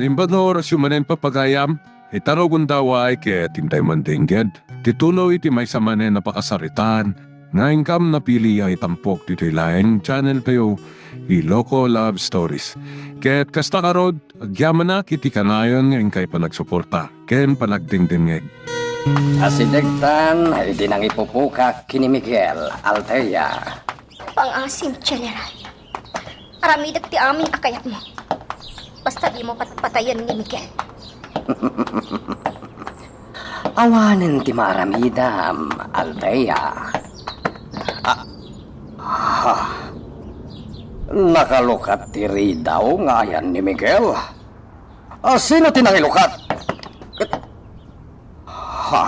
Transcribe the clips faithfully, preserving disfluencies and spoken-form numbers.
Imbag nga orasyo manen, papagayam, ita no gundaway ket intay mandengged ti tuloy ti maysa manen a pakasaritaan nga inkam napili a itampok ditoy laeng channel tayo, Iloko Love Stories. Ket kasta ngarud, agyamanak iti kanayon nga inkay panagsuporta ken panagdengdengngeg. Asidegtan iti nangipupukak ken ni Miguel, Althea. Pangasim, General. Aramidek ti amin a kayatmo. Basta dimo patpatayen ni Miguel. Awanen ti maaramidam, Althea. Ah, ha. Nakalukat ti ridaw nga ayan ni Miguel. Ah, sino ti nangilukat? Ha?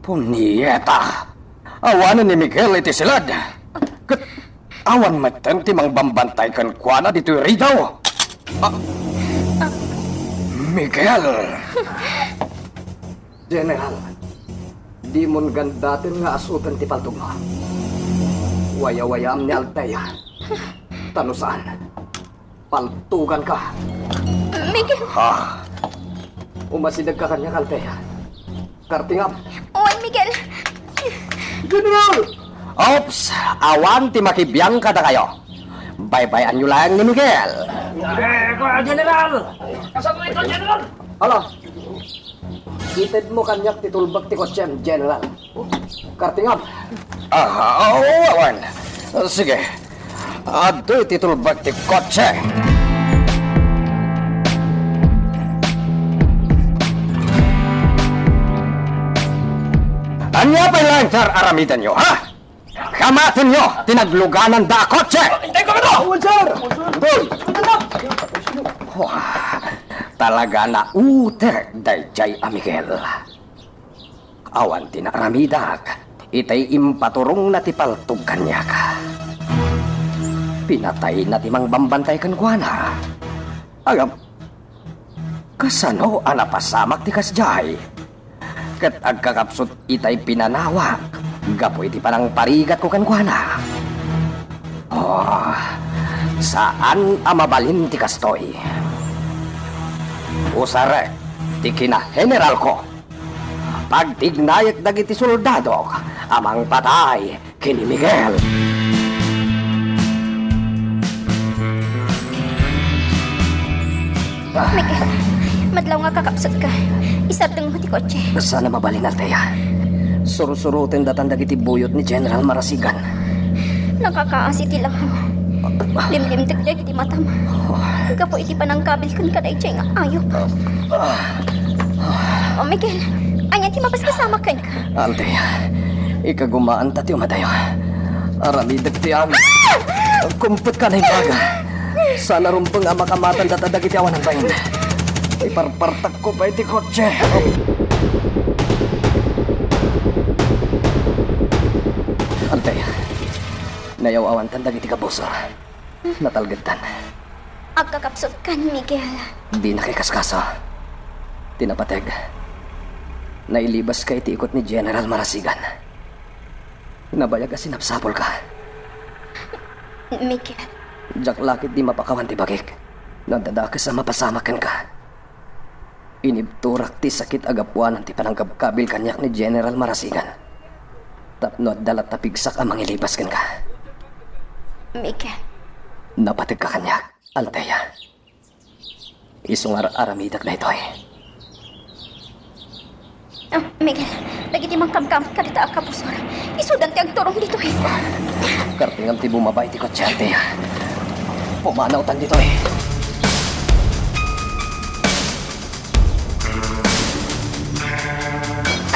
Punyeta! Awanen ni Miguel iti siled. Ket awan metten ti mangbambantay kenkuana ditoy ridaw. Ah, Miguel! General, dimon gandaten nga asuten ti paltogmo. Wayawayaam ni Althea. Ta no saan, paltuganka. Miguel! Ha? Umasidegka kaniak, Althea. Kartingam. Oy, Miguel! General! Ops! Awan ti makibiang kadakayo. Baybay-anyo laeng ni Miguel. Eh, Kuya General! Kasano ito, General? Ala, itedmo kaniak ti tulbek ti kotsem, General. Kartingam. Aha, oo, awan. Sige. Adtoy ti tulbek ti kotse. Ania pay laeng ti ar-aramidenyo, ha? Kamatenyo ti naglugananda a kotse! Awan, sir! Doy! Wah, talaga nautek daydiay a Miguel. Awan ti naaramidak, itay impaturongna ti paltog kaniak. Pinatayna ti mangbambantay kenkuana. Agam, kasano a napasamak ti kasdiay? Ket agkakapsut itay pinanawak gapu iti panangparigatko kenkuana. Oh, saan a mabalin ti kastoy. Usarek ti kinaheneralko. Pagtignayek dagiti soldadok a mangpatay ken ni Miguel. Miguel, madlaw nga kakapsutka. Isardengmo ti kotse. Saan a mabalin, Althea. Sursuroten datan dagiti buyot ni General Marasigan. Nakakaasi ti langam. Limlimtek dagiti matam. Gapu iti panangkabil kenka daydiay nga ayup. Oh, Miguel, ania ti mapaspasamak kenka? Althea, ikagumaanta ti umadayo. Aramidek ti amin. Ah! Kumpetka na imbaga. Saan a rumbeng a makamatan data dagiti awanan bain. Iparpartakko pay ti kotse. Althea, nayaw-awantan dagiti kabusor. Natalgedtan. Agkakapsutkan, Miguel. Dinak ikaskaso. Ti napateg, nailibaska iti ikot ni General Marasigan. Nabayag a sinapsapulka. Miguel. Diak la ketdi mapakawan ti bagik no adda dakes a mapasamak kenka. Inibturak ti sakit a gapuanan ti panangkabkabil kaniak ni General Marasigan. Tapno adda latta pigsak a mangilibas kenka. Miguel. Napategka kaniak, Althea. Isu nga ar-aramidek daytoy. Ah, Miguel, dagiti mangkamkamot kadata a kabusor, isudan ti agturong ditoy. Kartingam ti bumaba iti kotse, Althea. Pumanawtan ditoy.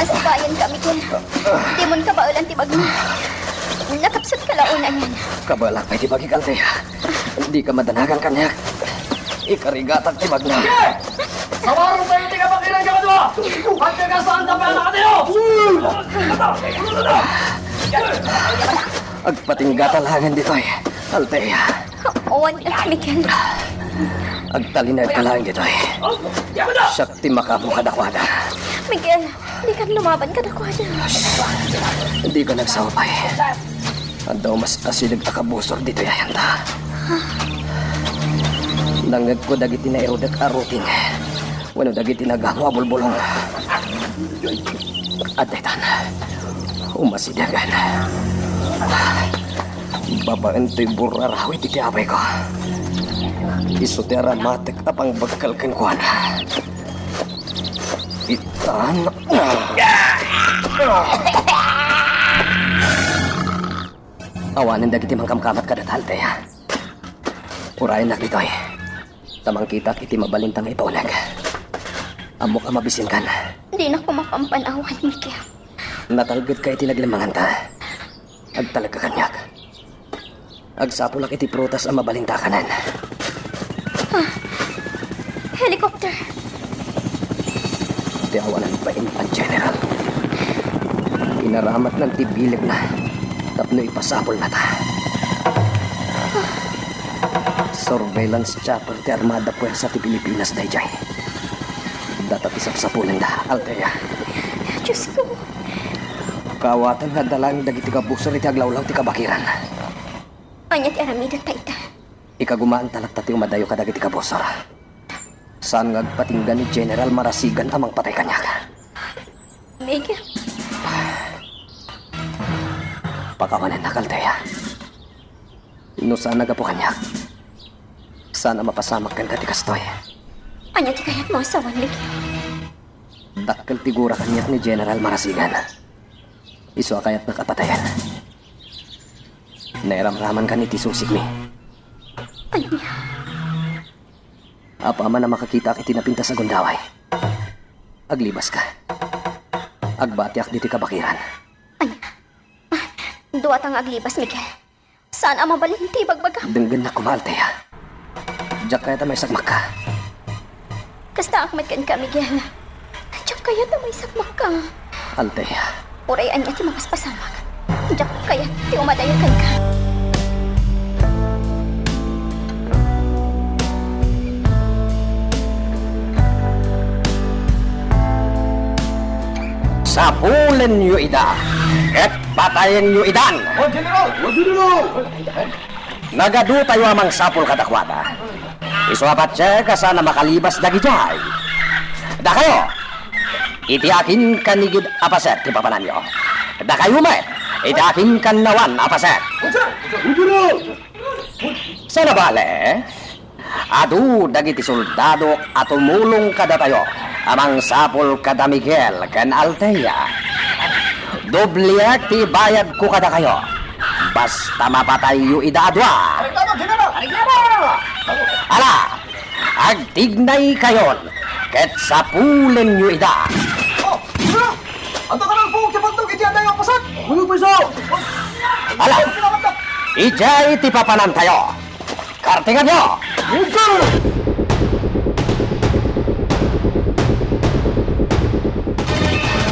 Asibayanka, Miguel. Dimon kabaelan ti bagmo. Nakapsutka la unay. Kabaelak pay ti bagik, Althea. Dika madanagan kaniak. Ikarigatak ti bagna. Sawarentayo ti kabakilan kadua! Agkakasaanta pay a nakatayo! Agpatinggata laengen ditoy, Althea. Awan, Miguel. Agtalinaedka laeng ditoy. Siak ti makaammo kadakuada. Miguel, dika lumaban kadakuada. Dika nagsao pay. Adda mas asideg a kabusor ditoy ayanta. Nangngegko dagiti nairudek a ruting wenno dagiti nagamu a bulbulong. Adda itan, umasidegen. Babaen toy burarawi ti, ti apayko. Isu ti aramatek a pangbekkel kenkuana. Itan. Awanen dagiti mangkamkamat kadata, Althea. Urayennak ditoy, ta mangkitak iti mabalinta nga ipauneg. Ammok a mabisinkan. Dinak mapan-awan, Miguel. Natalgetka iti naglemmenganta. Agtalekka kaniak. Agsapulak iti prutas a mabalinta a kanen. Ah, helicopter. Ti awanan bain a General. Inaramatnan ti bilegna tapno ipasapulnata. Surveillance chopper ti Armada Puersa ti Pilipinas daydiay. Data ti sapsapulenda, Althea. Diosko. Kaawatan nga adda laeng dagiti kabusor iti aglawlaw ti kabakiran. Ania ti aramidenta ita? Ikagumaanta latta ti umadayo kadagiti kabusor. Saan nga agpatingga ni General Marasigan a mangpatay kaniak. Miguel. Pakawanennak, Althea. No saan a gapu kaniak, saan a mapasamak kenka ti kastoy. Ania ti kayatmo a sawen, Miguel? Dakkel ti gura kaniak ni General Marasigan. Isu a kayatnak a patayen. Nairamramankan iti susikmi. Ania? Apaman a makakitaak iti napintas a gundaway, aglibaska. Agbatiak ditoy kabakiran. Ania? Ah, duata nga aglibas, Miguel. Saan a mabalin ti ibagbagam? Denggennak koma, Althea. Diak kayat a maisagmakka. Kastaak met kenka, Miguel. Diak kayat a maisagmakka. Althea. Uray ania ti makaspasamak, diak kayat ti umadayo kenka. Sapulenyo ida, ket patayenyo idan. O, General! O, General! Nagadutayo a mangsapul kadakuada. Isu a patiek a saan a makalibas dagidiay. Dakayo, iti akin kanigid a paset ti papananyo. Dakayo met, iti akin kannawan a paset. Saan a bale, adu dagiti soldadok a tumulong kadatayo a mangsapul kada Miguel ken Althea. Dobliek ti bayadko kadakayo. Basta mapatayyo ida a dua. Areglado, General! Areglado! Ala, agtignaykayon ket sapulenyo ida. O, General! Adda kanayon ti bantog iti adayo a paset! Ano, paiso? Ala, idiay ti papanantayo. Kartinganyo! Yes, sir!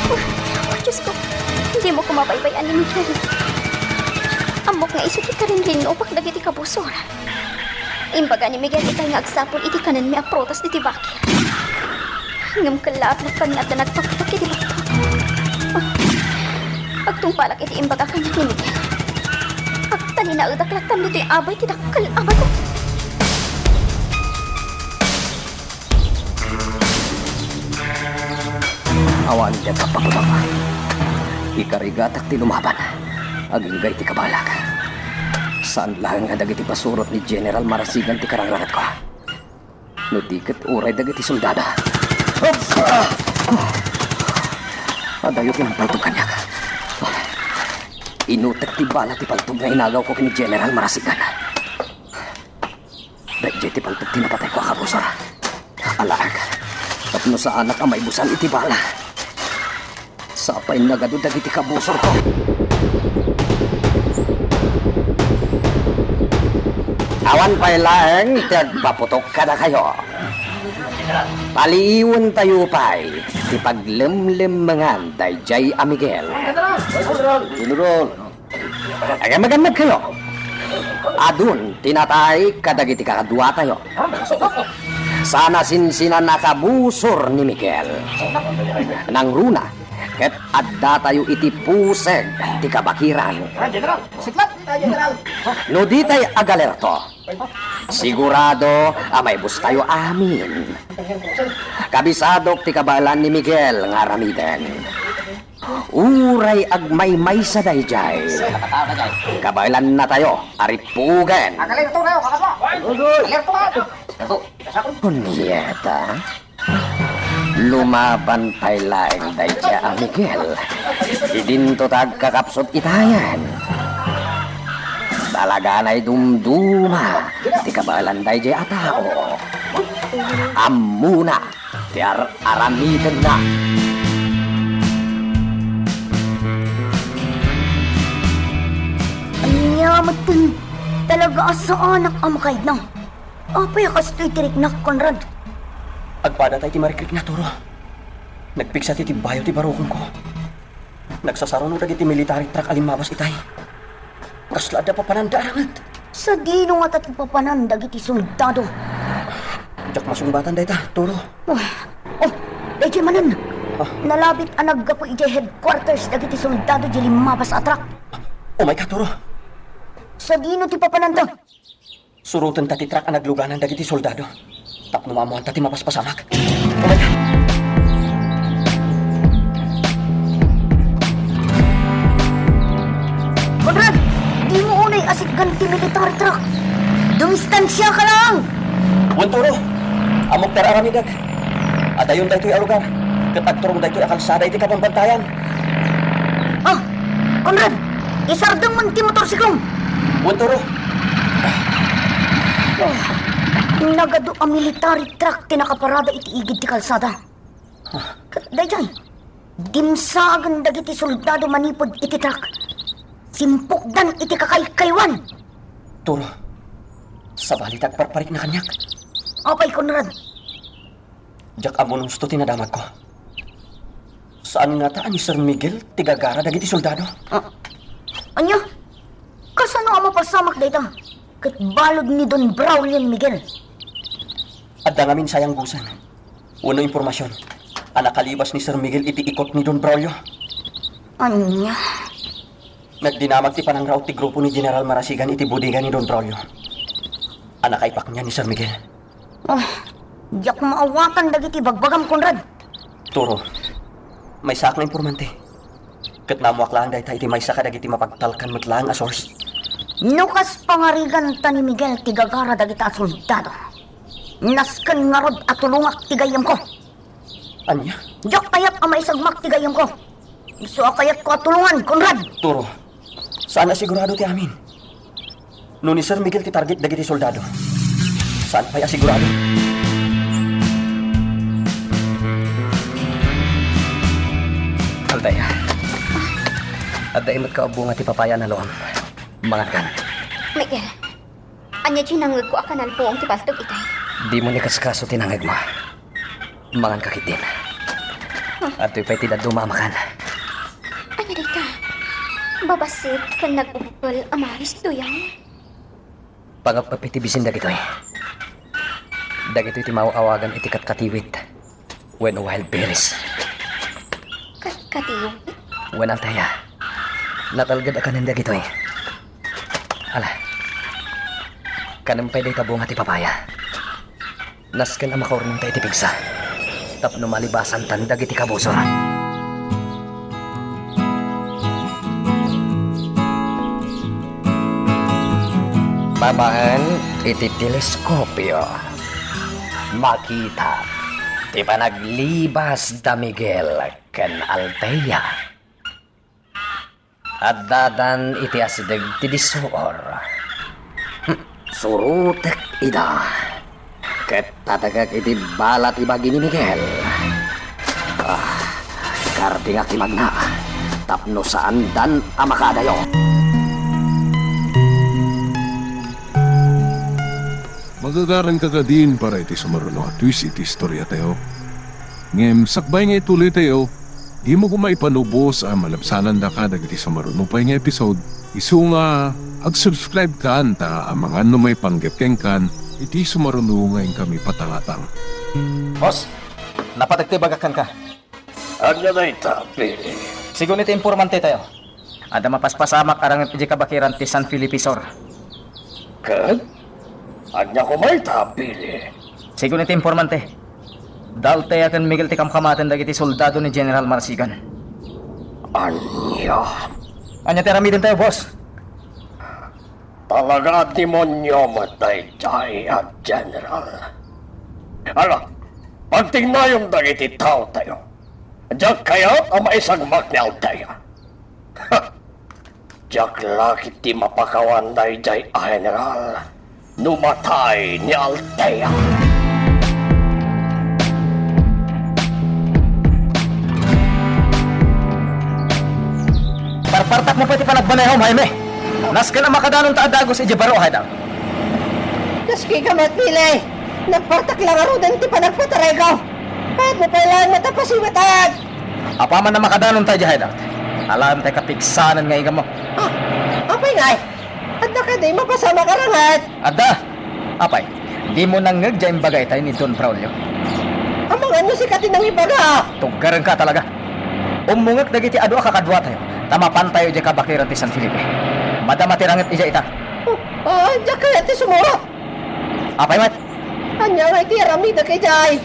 Oh, Diosko, dimo ko mabaybay-an ni Miguel. Ammok nga isu ti karinrinupak dagiti kabusor. Imbaga ni Miguel itay nga agsapul iti kanenmi a prutas ditoy bakir. Ngem kellaat laeng nga adda nagpaputok iti bakto. Ah, agtungpalak iti imbaga kaniak ni Miguel. Agtalinaedak laeng ditoy abay ti dakkel a bato. Awan diak a pakunaw. Ikarigatak ti lumaban agingga iti kabalak. Saan laeng nga dagiti pasurot ni General Marasigan ti karangrangetko. No di ket uray dagiti soldado. Oops! Adayo ti nangpaltog kaniak. Inutek ti bala ti paltog nga inagawko ken ni General Marasigan. Daydiay ti paltog ti napatayko a kabusor. Alaek, tapno saanak a maibusan iti bala. Sapay nagadu dagiti kabusorko. Awan pay laeng ti agpaputok kadakayo. Paliiwentayo pay ti paglemlemmengan daydiay a Miguel. General! Agannagannagkayo. Adun ti natay kadagiti kakaduatayo. Saan a sinsinan a kabusor ni Miguel. Nangruna, ket addatayo iti puseg ti kabakiran. Ah, General, siklat! Ah, General! No ditay agalerto, sigurado a maibustayo amin. Kabisadok ti kabaelan ni Miguel nga aramiden. Uray agmaymaysa daydiay, kabaelannatayo a rippugen. Agalerto kayo, kakadwa! Alerto ka! Kunyata, lumaban pay laeng daydiay a Miguel. Idinto ta agkakapsut itayen. Talaganay dumduma ti kabaelan daydiay a tao. Ammona ti ar-aramidenna. Ania metten, talaga a saanak a makaidna. Apay a kastoy ti riknak, Conrad? Agpada tay ti marikrikna, Turo. Nagpigsa ti tibbayo ti barukongko. Nagsasaruno dagiti military truck a limmabas itay. Kasla adda papananda a ranget. Sadino ngata ti papanan dagiti soldado? Diak masungbatan dayta, Turo. Oh, oh, daydiay manen. Ah. Nalabit a naggapu idiay headquarters dagiti soldado di limmabas a truck. Umay ka, Turo. Sadino ti papananda? Surotenta ti truck a nagluganan dagiti soldado tapno maammoanta ti mapaspasamak. Umay ka! Conrad, dimo unay asitgan ti military truck. Dumistansiaka laeng! Wen, Turo, ammok ti ar-aramidek. Adayon daytoy a lugar, ket agturong daytoy a kalsada iti kabambantayan. Ah, Conrad, isardeng man ti motorsiklom. Wen, Turo. Oh, nagadu a military truck ti nakaparada iti igid ti kalsada. Ah. Ket daydiay, dimsagen dagiti soldado manipud iti truck. Simpukdan iti kakaykaywan. Turo, sabali ti agparparikna kaniak. Apay, Conrad? Diak ammo no husto ti nadamagko. Saan ngata a ni Sir Miguel ti gagara dagiti soldado? Ah, ania? Kasano a mapasamak dayta? Ket balud ni Don Braulio ni Miguel. Adda ngamin sayanggosen wenno impormasion a nakalibas ni Sir Miguel iti ikot ni Don Braulio. Ania? Nagdinamag ti panangraot ti grupo ni General Marasigan iti bodega ni Don Braulio a nakaipaknia ni Sir Miguel. Ah, diak maawatan dagiti bagbagam, Conrad. Turo, maysaak nga impormante. Ket naammoak laeng dayta iti maysa kadagiti mapagtalkan met laeng a source. No kas pangariganta ni Miguel ti gagara dagita a soldado, nasken ngarud a tulongak ti gayyemko. Ania? Diak kayat a maisagmak ti gayyemko. Isu a kayatko a tulongan, Conrad! Turo, saan a sigurado ti amin. No ni Sir Miguel ti target dagiti soldado, saan pay a sigurado. Althea, adda met ka bunga ti papaya a nalom. Mangankan. Miguel, ania ti nangngegko a kanalpuong ti paltog itay? Dimo ikaskaso ti nangngegmo. Manganka ketdin. Huh. Adtoy pay ti dadduma a makan. Ania dayta? Babassit ken nag-ubukkel a maris, Duyang. Pangepep iti bisin dagitoy. Dagitoy ti maaw-awagan iti katkatiwit wenno wild berries. Katkatiwit? Wen, Althea, natalged a kanen dagitoy. Ala, kanem pay dayta bunga ti papaya. Nasken a makaurnongta iti pigsa tapno malibasantan dagiti kabusor. Babaen iti teleskopio, makita ti panaglibas da Miguel ken Althea. Addadan iti asideg ti disso. Hm, surotek ida. Ket tatekek iti bala ti bagi ni Miguel. Ah, kardingak ti magna tapno saandan a makaadayo. Magagaranka kadin para iti sumaruno a twist iti istoriatayo. Ngem sakbay nga ituloytayo, dimo koma ipanubos a malabsanandaka dagiti sumaruno pay nga episode, isu nga ag-subscribe kan ta amangan no maipanggep kenkan iti sumaruno nga inkami patangatang. Boss, napategtebagak kenka. Ania dayta, Billy? Sigun iti informante tayo, adda mapaspasamak a rangit idiay kabakiran ti San Felipe Sur. Ket? Ania koma ita, Billy? Sigun iti informante, Daltea ken Miguel ti kamkamaten dagiti soldado ni General Marasigan. Ania? Ania ti aramiden tayo, boss? Talaga a demonio met daydiay a general. Ala, pagtingnayon dagiti tao tayo. Diak kayat a maisagmak ni Altea. Diak la ketdi mapakawan daydiay a general no matay ni Altea. Parpartak mo pay ti panagmanehom, Jaime. Nasken a makadanonta a dagus idiay baro a hideout. Kas kika met, Billy. Nagpartak la ngaruden ti panagpatarayko. Kayatmo pay laeng met a pasiwetek. Apaman a makadanonta idiay hideout, alaem tay kapigsanan nga igammo. Ah, apay ngay? Adda kadi mapasamak a rangit? Adda. Apay, dimo nangngeg diay imbagatayo ni Don Braulio? Amangan no sika ti nangibaga. Tuggarenka talaga. Ummongek dagiti adu a kakaduatayo, ta mapantayo idiay kabakiran ti San Felipe. Madama ti rangit idiay ita. Oh, ah, diak kayat ti sumurot. Apay met? Ania ngay ti aramidek idiay?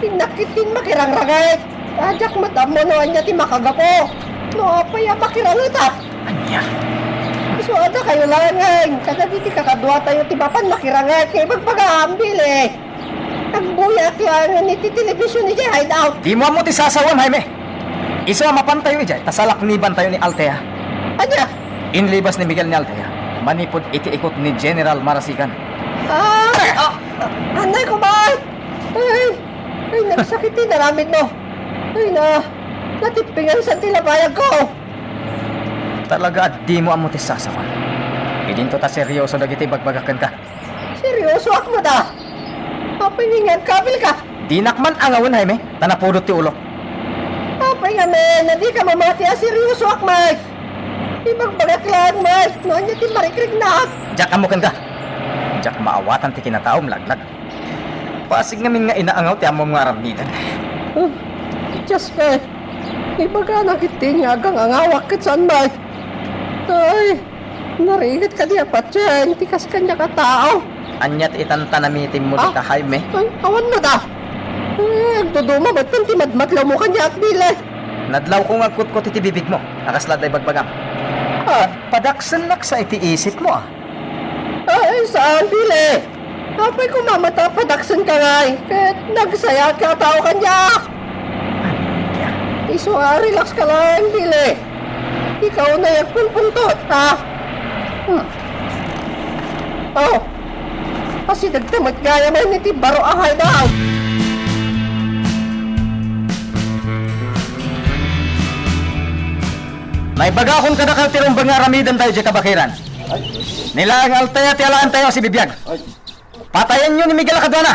Innak ketdin makirangrangit. Diak met ammo no ania ti makagapu. No apay a makirangitak? Ania? Isu a dakayo laeng kadagiti kakaduatayo ti mapan makirangit nga ibagbagam, Billy. Agbuyaak laeng iti television idiay hideout. Dimo ammo ti sasawen, Jaime. Isu a mapantayo idiay, ta salaknibantayo ni Altea. Ania? Inlibas ni Miguel ni Altea manipud iti ikut ni General Marasigan. Ah! Ah! Anay ko, bay! Ay! Ay, nagsakit ti naramidmo. Ay, na, natippingan sa ti labayag ko. Talaga a dimo ammo ti sasawen. Idinto ta seryoso dagiti ibagbagak kenka. Seryosoak met a. Apay nga agkabilka? Dinak man angawen, Jaime, ta napudot ti ulok. Apay ngamin a dika mamati a seryosoak met? Ibagbagak laeng met no ania ti marikriknak. Diak ammo kenka. Diak maawatan ti kinataom, laglag. Basig ngamin nga inaangaw ti ammom nga aramiden. Ah, Diyos ko, ibagana ketdin nga agangangawak ket saan met? Ay, narigat kadi a patien ti kas kaniak a tao. Ania ti itantanamitimmo dita, Jaime? Ay, awan met a. Eh, agduduma metten ti madmadlawmo kaniak, Billy. Nadlawko nga agkutkot iti bibigmo a kasla adda ibagbagam. Ah. Padaksennak sa iti isipmo, a. Ay, saan, Billy? Apay koma met a padaksenka ngay, ket nagsayaat nga a tao kaniak. Ania? Isu a relax ka laeng, Billy. Ikaw nay agpunpungtot, ha? Hmm. Oh, asidegta met gayam iti baro a hideout. Naibagakon kadakayo ti rumbeng nga aramidentayo idiay kabakiran. Ni laeng Altea ti alaentayo a sibibiag. Patayenyo ni Miguel a kaduana.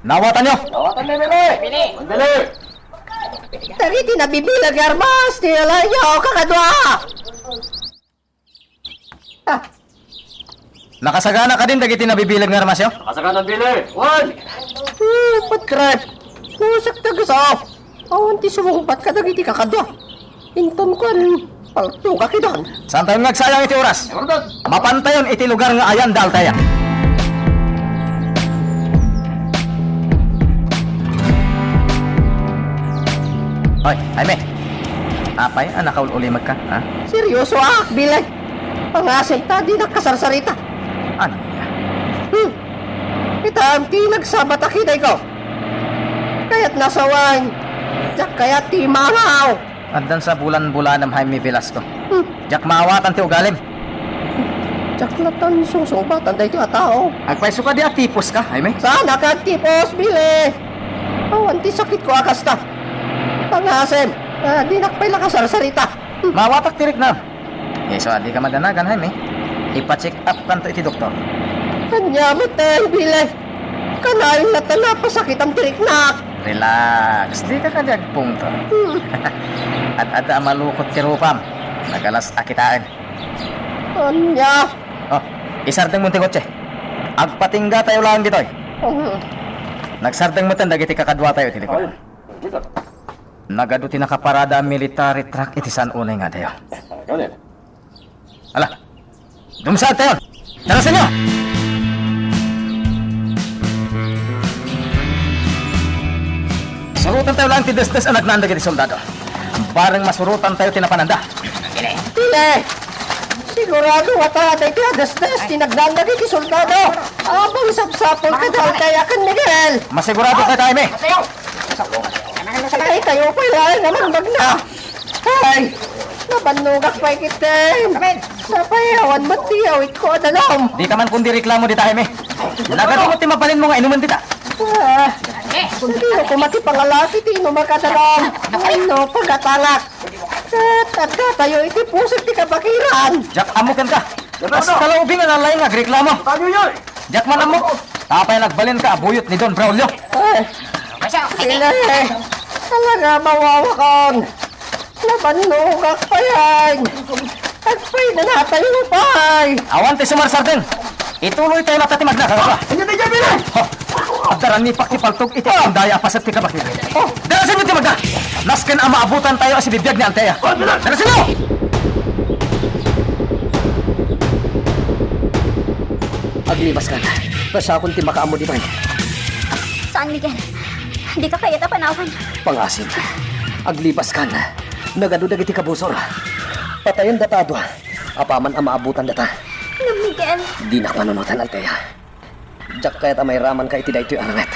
Nawatanyo. Nawatan ni Miguel. Bili. Bili. Dagiti nabibileg nga armas ti alaenyo, kakadua. Ah. Nakasagana kadin dagiti nabibileg nga armasyo? Nakasagana, Billy. Wen. Hmm, pat krep. Nasak ta gusto. Awan ti sumungbat kadagiti kakadua. Inton kuan, palto ka kidan. Saantayon nga agsayang iti oras. Mapantayon iti lugar nga ayan da Altea. Hoy, Jaime. Apay a nakaul-ulimegka, ha? Seryosoak, Billy. Pangasem ta dinak kasarsarita. Ania? Hmm. Itam ti nagsabat a kidayko. Kayatna sawen, diak kayat ti maangaw. Addan sa bulan-bulanem, Jaime Velasco. Hmm. Diak maawatan ti ugalim. Diak latta susubatan daytoy a tao. Agpayso kadi a tipos ka, Jaime? Saan a ka agtipos, Billy? Awan ti sakitko a kasta. Pangasem, ah, dinak pay la kasarsarita. Hmm. Maawatak ti riknam. Isu a dika madanagan, Jaime. Ipa-check up kanto iti doktor. Ania met, Billy? Kanayon latta a napasakitam ti riknak. Relax, dika kadi agpungtot. Hmm. Ad-adda a malukot ti rupam. Nagalas a kitaen. Ania? Oh, isardengmo ti kotse. Agpatinggatayo laeng ditoy. Hmm. Nagsardeng metten dagiti kakaduatayo iti likuran. Nagadu ti nakaparada a military truck iti saan unay nga adayo. Ala, dumsattayon! Darasenyo! Surotantayo laeng ti desdes a nagnaan dagiti soldado. Bareng masurotantayo ti napananda. Dili! Sigurado nga ta daytoy a desdes ti nagnaan dagiti soldado. Apay sapsapul kada Altea ken Miguel. Masigurado kay tayo, mi. Ay, kayo pay laeng a mangbagna. Ay, nabannogak pay ketdin. Sapay awan met ti awitko a danum. Dika man kundi reklamo dita, Jaime. Nagadu met ti mabalinmo nga inumen dita. Ah, sadino koma ti pangalaki ti inumak a danum? Ano, pagatangak. Ket addatayo iti pusot ti kabakiran. Diak ammo kenka. Kas kalaubing a nalaing nga agreklamo. Diak man ammo. Apay nagbalinka a buyot ni Don Braulio? Ay, dili. Talaga, mawawakon. Nabannogak pay. Agpay na natayo pay. Awan ti sumarsardeng. Ituloytayo latta ti magna, kakabua. Anya ti Jaime? Ha? Adda rangipak ti paltog iti agdaya a paset ti kabakiran. Oh. Darasenyo ti magna. Nasken a maabutantayo a sibibiag ni Altea. Oh, dara! Darasenyo! Aglibaskan. Kasakon ti makaammo ditoy. Saan, Miguel? Dika kayat a panawan. Pangasim. Aglibaskan. Nagadu dagiti kabusor. Patayendata a dua. Apaman a maabutandata. Ngem, Miguel. Dinak panunotan, Altea. Diak kayat a mairamanka iti daytoy a ranget.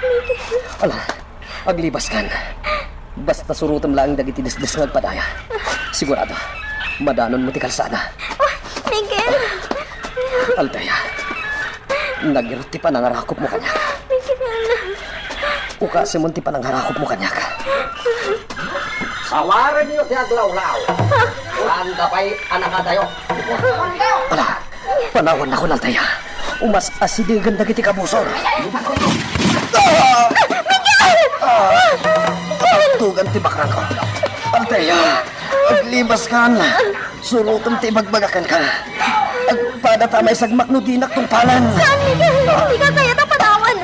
Miguel. Ala, aglibaskan. Basta surotem laeng dagiti desdes nga agpadaya. Sigurado, madanonmo ti kalsada. Ah, Miguel! Altea, nagirut ti panangarakupmo kaniak. Miguel! Ukasemon ti panangarakupmo kaniak. Sawarenyo ti aglawlaw. Saan da pay a nakadayo? Ala, panawannakon, Altea. Umas-asidegen dagiti kabusor. Ah! Ah! Napaltugan ti bakrangko. Altea, aglibaskan. Surotem ti ibagbagak kenka. Agpadata a maisagmak no dinak tungpalen. Saan, Miguel? Dika kayat a panawan.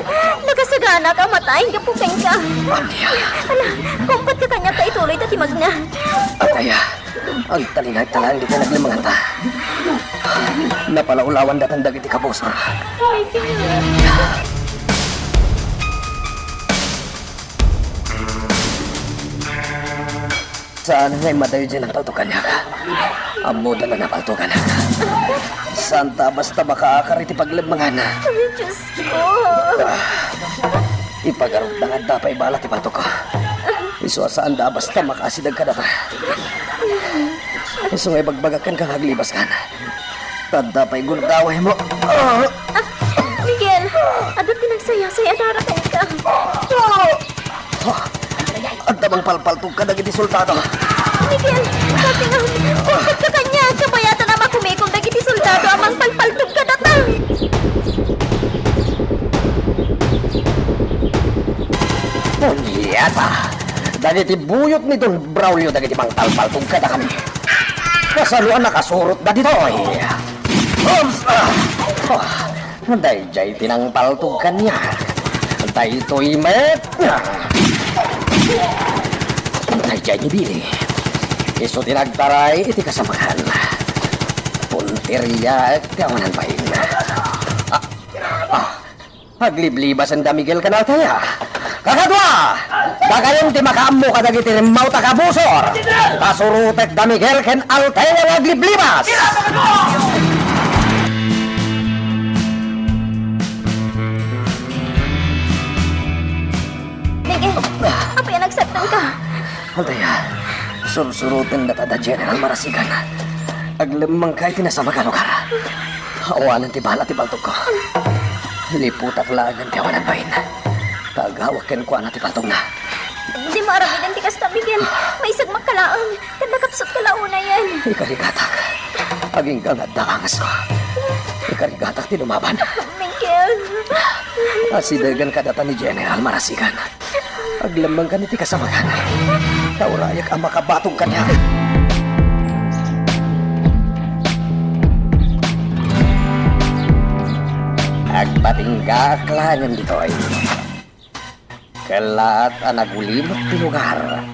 Nakasaganak a matay gapu kenka. Ania? Ala, kumpatka kaniak ta ituloyta ti magna. Altea, agtalinaedta laeng ditoy naglemmenganta. Napalaulawandatan dagiti kabusor. Saan nga immadayo diay nangpaltog kaniak? Ammoda a napaltog kaniak. Saanta a basta makaakar iti paglemmengan. Ay, Diosko! Ipagarupda nga adda pay bala ti paltogko. Isu a saanda a basta makaasideg kadata. Isu nga ibagbagak kenka nga aglibaskan. Ta adda pay gundawaymo. Ah! Ah, Miguel, adda ti nagsayasay a dara kenka. Ah! Adda mangpalpaltog kadagiti soldado. Miguel, katingam, kumpatka kaniak, kabayatan a makumikom dagiti soldado a mangpalpaltog kadata. Punyeta! Dagiti buyot ni Don Braulio dagiti mangpalpaltog kadakami. Kasano a nakasurotda ditoy? Oops! Ah! Ah! Daydiay ti nangpaltog kaniak. Daytoy met. Daydiay ni Billy. Isu ti nagtaray iti kasamakan. Punteriaek ti awanan bain. Ah, ah, agliblibasenda Miguel ken Altea. Kakadua! Dakayon ti makaammo kadagiti rimmawta a kabusor. Ta surotek da Miguel ken Altea nga agliblibas. Miguel, apay a nagsardengka? Altea, sursurotendata da General Marasigan. Aglemmengka iti nasamak a lugar. Awanen ti bala ti paltogko. Liputak laengen ti awanan bain. Ta agawek kenkuana ti paltogna. Dimo aramiden ti kasta, Miguel. Maisagmakka laeng. Ket nakapsutka la unayen. Ikarigatak. Agingga nga adda angesko. Ikarigatak ti lumaban. Miguel. Asidegen kadata ni General Marasigan. Aglemmengkan iti kasamakan. Ta urayek a makabatog kaniak. Agpatinggaak laengen ditoy. Kellaat a nagulimek ti lugar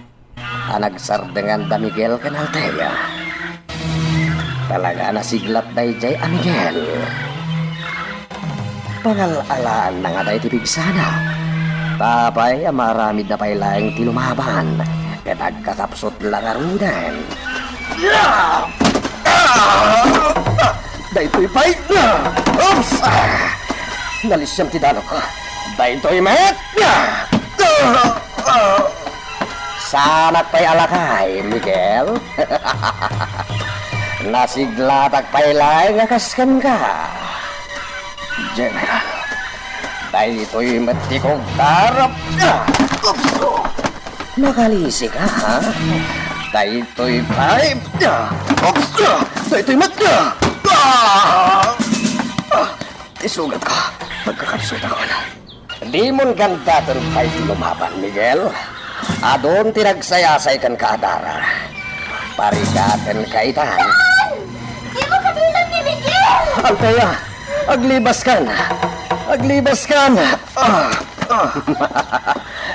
a nagsardengan da Miguel ken Althea. Talaga a nasiglat daydiay a Miguel. Pangal-alaanna nga daydi pigsana. Apay a maaramidna pay laeng ti lumaban ket agkakapsut la ngaruden. Daytoy pay! Oops! Nalisiam ti danok. Daytoy met! Saanak pay a lakay, Miguel. Nasiglatak pay laeng a kas kenka, General. Daytoy met ti kugtarap. Oops! Nakalisika, ha? Daytoy pay! Oops! Daytoy met! Ah! Ti sugatka, pagkakapsut ako na. Dimon gandaten pay ti lumaban, Miguel. Adun ti nagsayasay kenka a dara. Parigatenka itan. Dimo kabilang ni Miguel! Althea, aglibaskan! Aglibaskan! Ah, ah.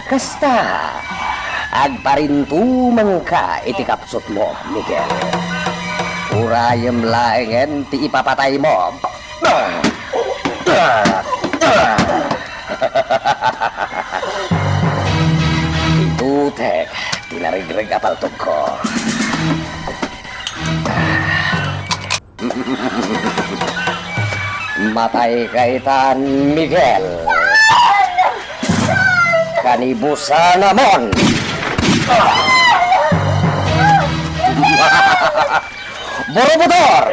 Kasta, agparintumengka iti kapsutmo, Miguel. Urayem laengen ti ipapataymo. Itutek ti narigreg a paltogko. Matayka itan, Miguel. Kanibusanamon! Borobutor!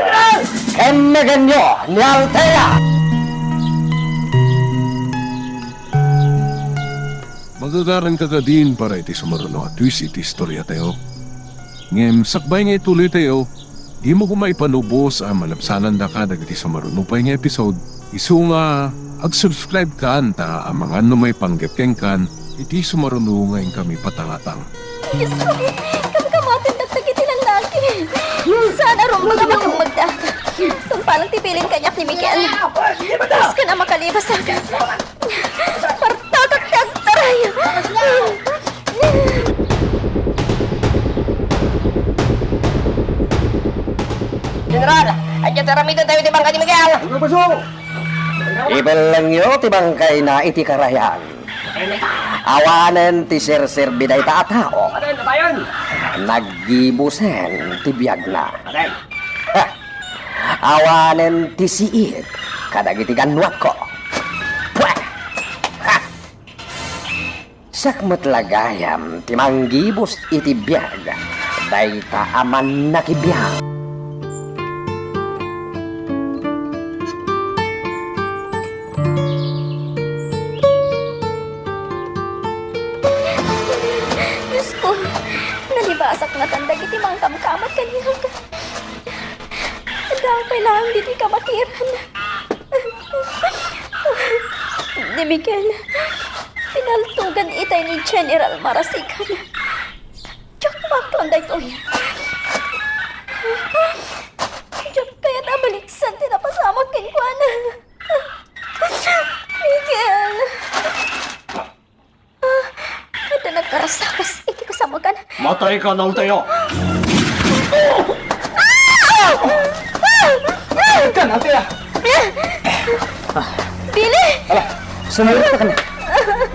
Kennegenyo ni Althea! Magagaranka kadin para iti sumaruno a twist iti istoriatayo. Ngem sakbay nga ituloytayo, dimo koma ipanubos a malabsanandaka dagiti sumaruno pay nga episode. Isu nga, ag-subscribe kan ta amangan no maipanggep kenkan iti sumaruno nga inkami patangatang. Diosko, kamkamatendak dagiti lallaki. Saan a rumromam a tummegda. Tungpalan ti bilin kaniak ni Miguel. Kas ken a makalibas a. Partakak ti agtaray. General, adda ti aramidentayo ti bangka ni Miguel. Ibellengyo ti bangkayna iti karayan. Awanen ti serserbi dayta a tao. Naggibusen ti biagna. Ha! Awanen ti siit kadagiti gannuatko. Pwe! Ha! Siak met la gayam ti manggibus iti biag dayta a mannakibiag. Diosko, nalibasak ngatan dagiti mangkamkamad kaniak. Adda pay laeng ditoy kabakiran. Ni Miguel, pinaltogan itay ni General Marasigan. Diak maaklan daytoy. Diak kayat a baliksan ti napasamak kenkuana. Miguel! Adda nagkarasakas iti kasamokan. Matayka, Althea! Kan, Althea! Billy! Ala, sumurot ka na.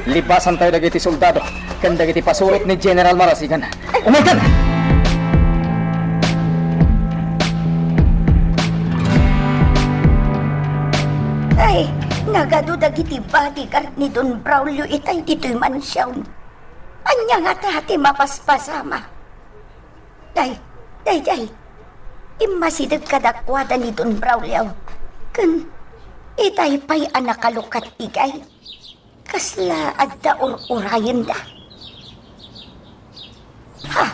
Libasantayo dagiti soldado ken dagiti pasurot ni General Marasigan. Umaykan! Ay, nagadu dagiti bodyguard ni Don Braulio itay ditoy mansion. Ania ngata ti mapaspasama? Day, day, day. Immasideg kadakuada ni Don Braulio. Ken itay pay a nakalukat ti gay. Kasla adda ur-urayenda. Ha?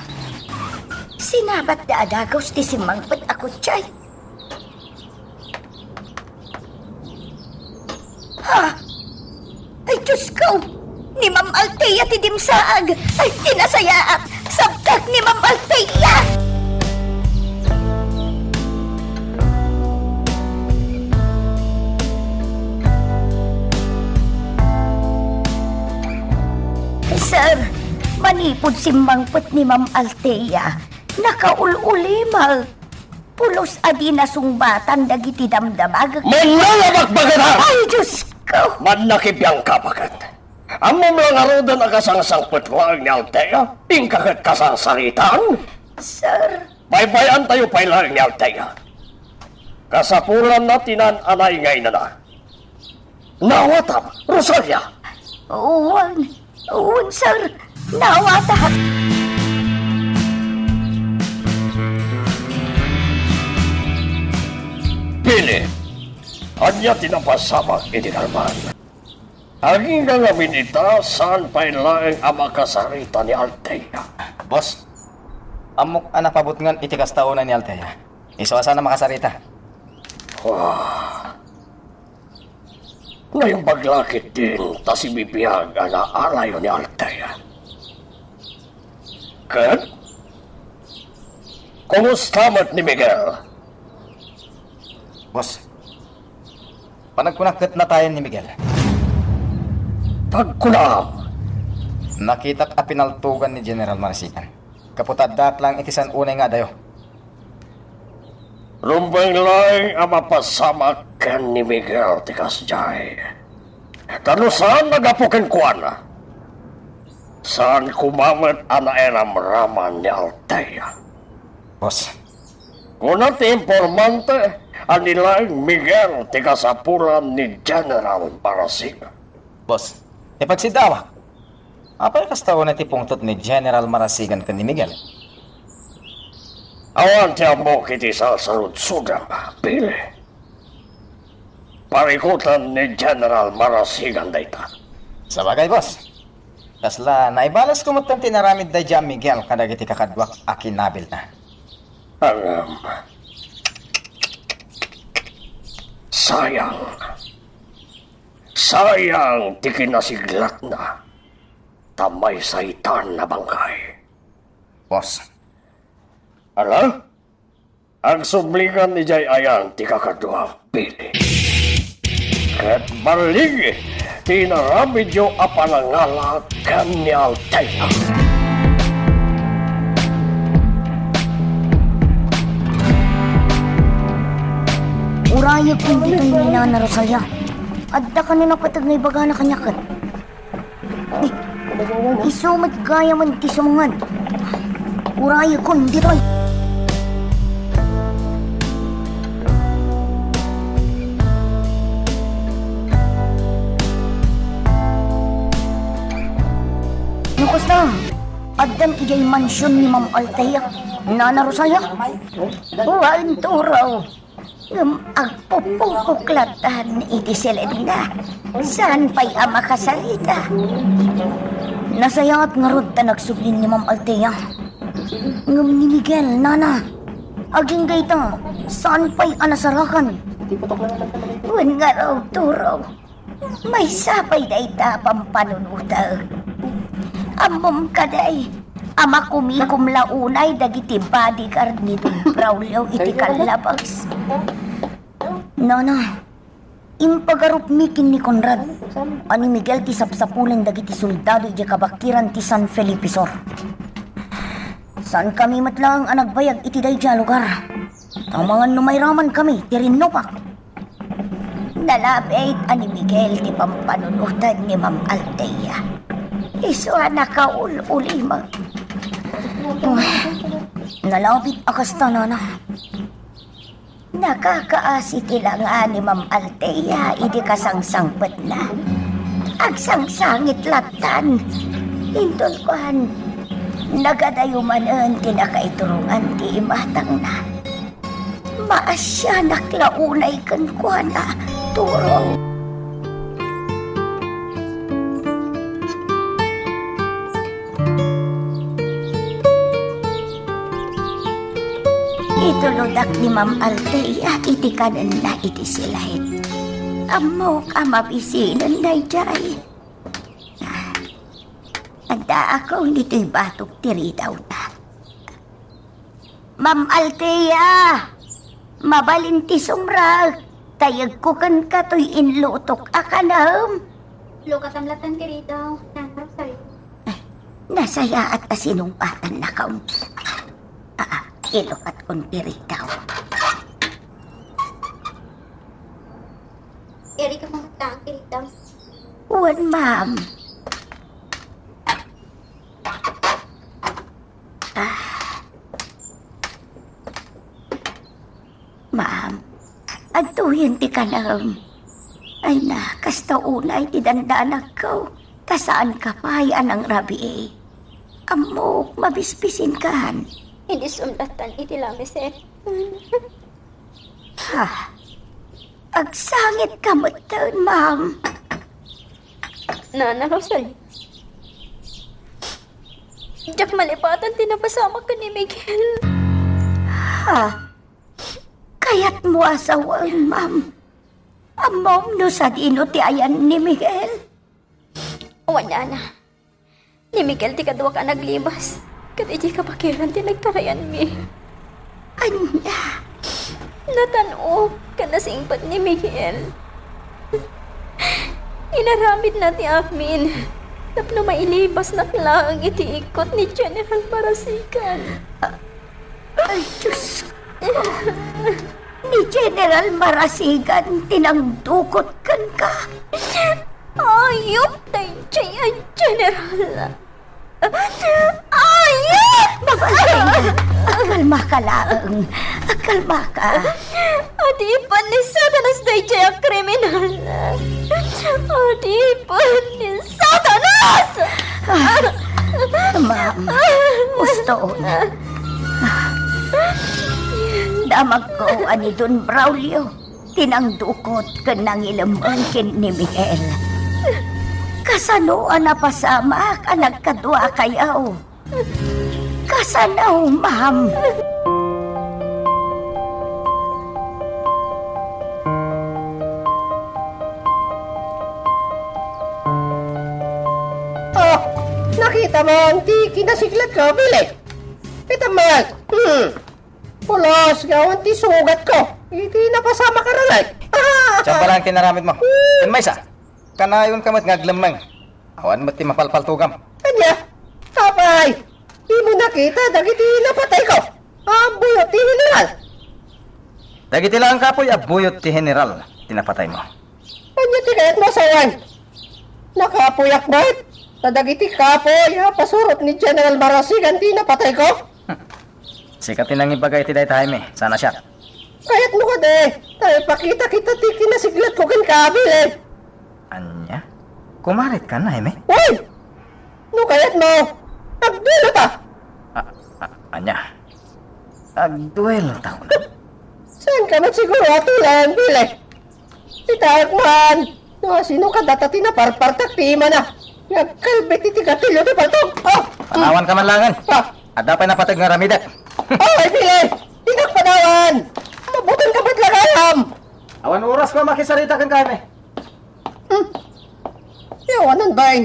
Sinabatda a dagus ti simmangpet a kotse. Ha? Ay, Diosko! Ni Ma'am Althea ti dimsaag! Ay, ti nasayaat! Sabtak ni Ma'am Althea! Manipud simmangpet ni Ma'am Althea, nakaul-ulimek. Pulos a di nasungbatan dagiti damdamagek. Mannangabakbaganak! Ay, Diosko! Mannakibiangka, baket. Ammom la ngaruden a kasangsangpet laeng ni Althea, inka ket kasarsaritaan? Sir. Baybay-antayo pay laeng ni Althea. Kasapulanna ti naan-anay nga inana. Naawatam, Rosalia? Wen, wen, sir. Naawatak. Billy, ania ti napasamak idi kalman? Agingga ngamin ita, saan pay laeng a makasarita ni Althea. Boss, ammok a napabutngen iti kasta unay ni Althea. Isu a saan a makasarita. Ah. Naimbag la ketdin ta sibibiag a naalayo ni Althea. Ket? Kumusta met ni Miguel? Boss, panagkunak ket natayen ni Miguel. Pagkunam! Nakitak a pinaltogan ni General Marasigan. Gapu ta addaak laeng iti saan unay nga adayo. Rumbeng laeng a mapasamak ken ni Miguel ti kasdiay. Ta no saan a gapu kenkuana, saan koma met a nairamraman ni Althea. Boss. Kuna ti impormante a ni laeng Miguel ti kasapulan ni General Marasigan. Boss, ipagsiddawak. Apay kasta unay ti pungtot ni General Marasigan ken ni Miguel? Awan ti ammok iti sarsarudsodam, Billy. Parikutan ni General Marasigan dayta. Sabagay, boss. Kasla, naibalasko metten ti inaramid daydiay a Miguel kadagiti kakaduak a kinabilna. Ngem, sayang. Sayang ti kinasiglatna, ta maysa itan a bangkay. Boss. Ala? Agsublikan idiay ayan ti kakadua, Billy. Ket balligi ti inaramidyo a panangala ken ni Althea. Urayek kun ditoy ni Nana Rosalia. Adda kano napateg nga ibagana kaniak ket. Isu met gayam ti sumngen. Urayek kun ditoy. No kasta, addan idiay mansion ni Ma'am Althea, Nana Rosalia? Wen, Turaw. Ngem agpupungkok lattan iti silenna. Saan pay a makasarita. Nasayaat ngarud ta nagsubli ni Ma'am Althea. Ngem ni Miguel, Nana, agingga ita, saan pay a nasarakan. Wen ngarud, Turaw. Maysa pay dayta a pampanunotek. Ammom kadi a makumikom la unay dagiti bodyguard ni Don Braulio iti kallabas. Nana, impagarupmi ken ni Conrad a ni Miguel ti sapsapulen dagiti soldado idiay kabakiran ti San Felipe Sur. Saankami met laeng a nagbayag iti daydiay a lugar. Amangan no mairamankami ti rinnupak. Nalabit a ni Miguel ti pampanunotan ni Ma'am Althea. Isu a nakaul-ulimek. Nalabit a kasta, Nana. Nakakaasi ti langa ni Ma'am Althea idi kasangsangpetna. Agsangsangit lattan. Inton kuan, nagadayo manen ti nakaiturongan ti imatangna. Maasianak la unay kenkuana, Turaw. Ituludak ni Ma'am Althea iti kanenna iti silait. Ammok a mabisinen daydiay. Addaakon ditoy batok ti ridawna. Ma'am Althea! Mabalin ti sumrek, ta yegko kenka toy inlutok a kanem. Lukatam lattan ti ridaw, Nana Rosalia. Nasayaat ta sinungbatannak. Ah, ilukatko ti ridaw. Iri ka mamatang ti ridaw. Wen, ma'am. Ah. Ma'am, adtoyen ti kanem. Ay na, kasta unay ti dandanagko. Ta saanka pay a nangrabii. Ammok, mabispisinkan. Idi sumlatan iti lameset. Ha? Agsangitka metten, ma'am. Nana Rosalie. Diak malipatan ti napasamak ken ni Miguel. Ha? Kayatmo a sawen, ma'am? Ammom no sadino ti ayan ni Miguel? Wen, nana. Ni Miguel ti kaduak a naglibas, ket idiay kabakelan ti nagtarayanmi. Ania? Natan-ok ken nasingpet ni Miguel. Inaramidna ti amin tapno mailibasnak laeng iti ikot ni General Marasigan. Ay, Diyos ko! Ni General Marasigan ti nangdukot kenka. Ayup daydiay a General! Ayup! Babaeng, agkalmaka laeng. Agkalmaka. Adipen ni Satanas daydiay a kriminal. Adipen ni Satanas! Ah, ma'am, gusto na. Damagko a ni Don Braulio ti nangdukot ken nangilemmen ken ni Miguel. Kasano a napasamak a nagkaduakayo? Kasano, ma'am? Oh, nakita mo ti kinasiglat ko, Billy? Kita mo, hmm. Pulos nga awan ti sugat ko iti napasamak a rangay. Siak pay laeng ti inaramid mo. Ken maysa, kanayon ka met nga aglemmeng. Awan met ti mapalpaltogam. Ania? Apay, dimo nakita dagiti napatayko a buyot ti General? Dagiti laeng kapoy a buyot ti General ti napataymo. Ania ti kayatmo a sawen? Nakapuyak met ta dagiti kapoy a pasurot ni General Marasigan ti napatayko? Sika ti nangibaga iti dayta, Jaime, saan a siak. Kayatmo kadi ta ipakita kita ti kinasiglatko kenka, Billy? Ania? Kumarit ka, Jaime? Uy! No kayatmo, agduelota! A-, a-, ania? Agduelota, kuna? Saan ka met siguro a tulen, Billy? Itaek man! No, sino kadata ti naparpartak ti imana nga agkalbit iti gatilio ti paltog? Oh! Panawanka man laengen. Ah! Adda pay napateg nga aramidek. Oh, ay, Billy! Dinak panawan! Mabutanka met la gayam! Awan orasko a makisarita kenka, Jaime. Hmm. Yawanan, bain.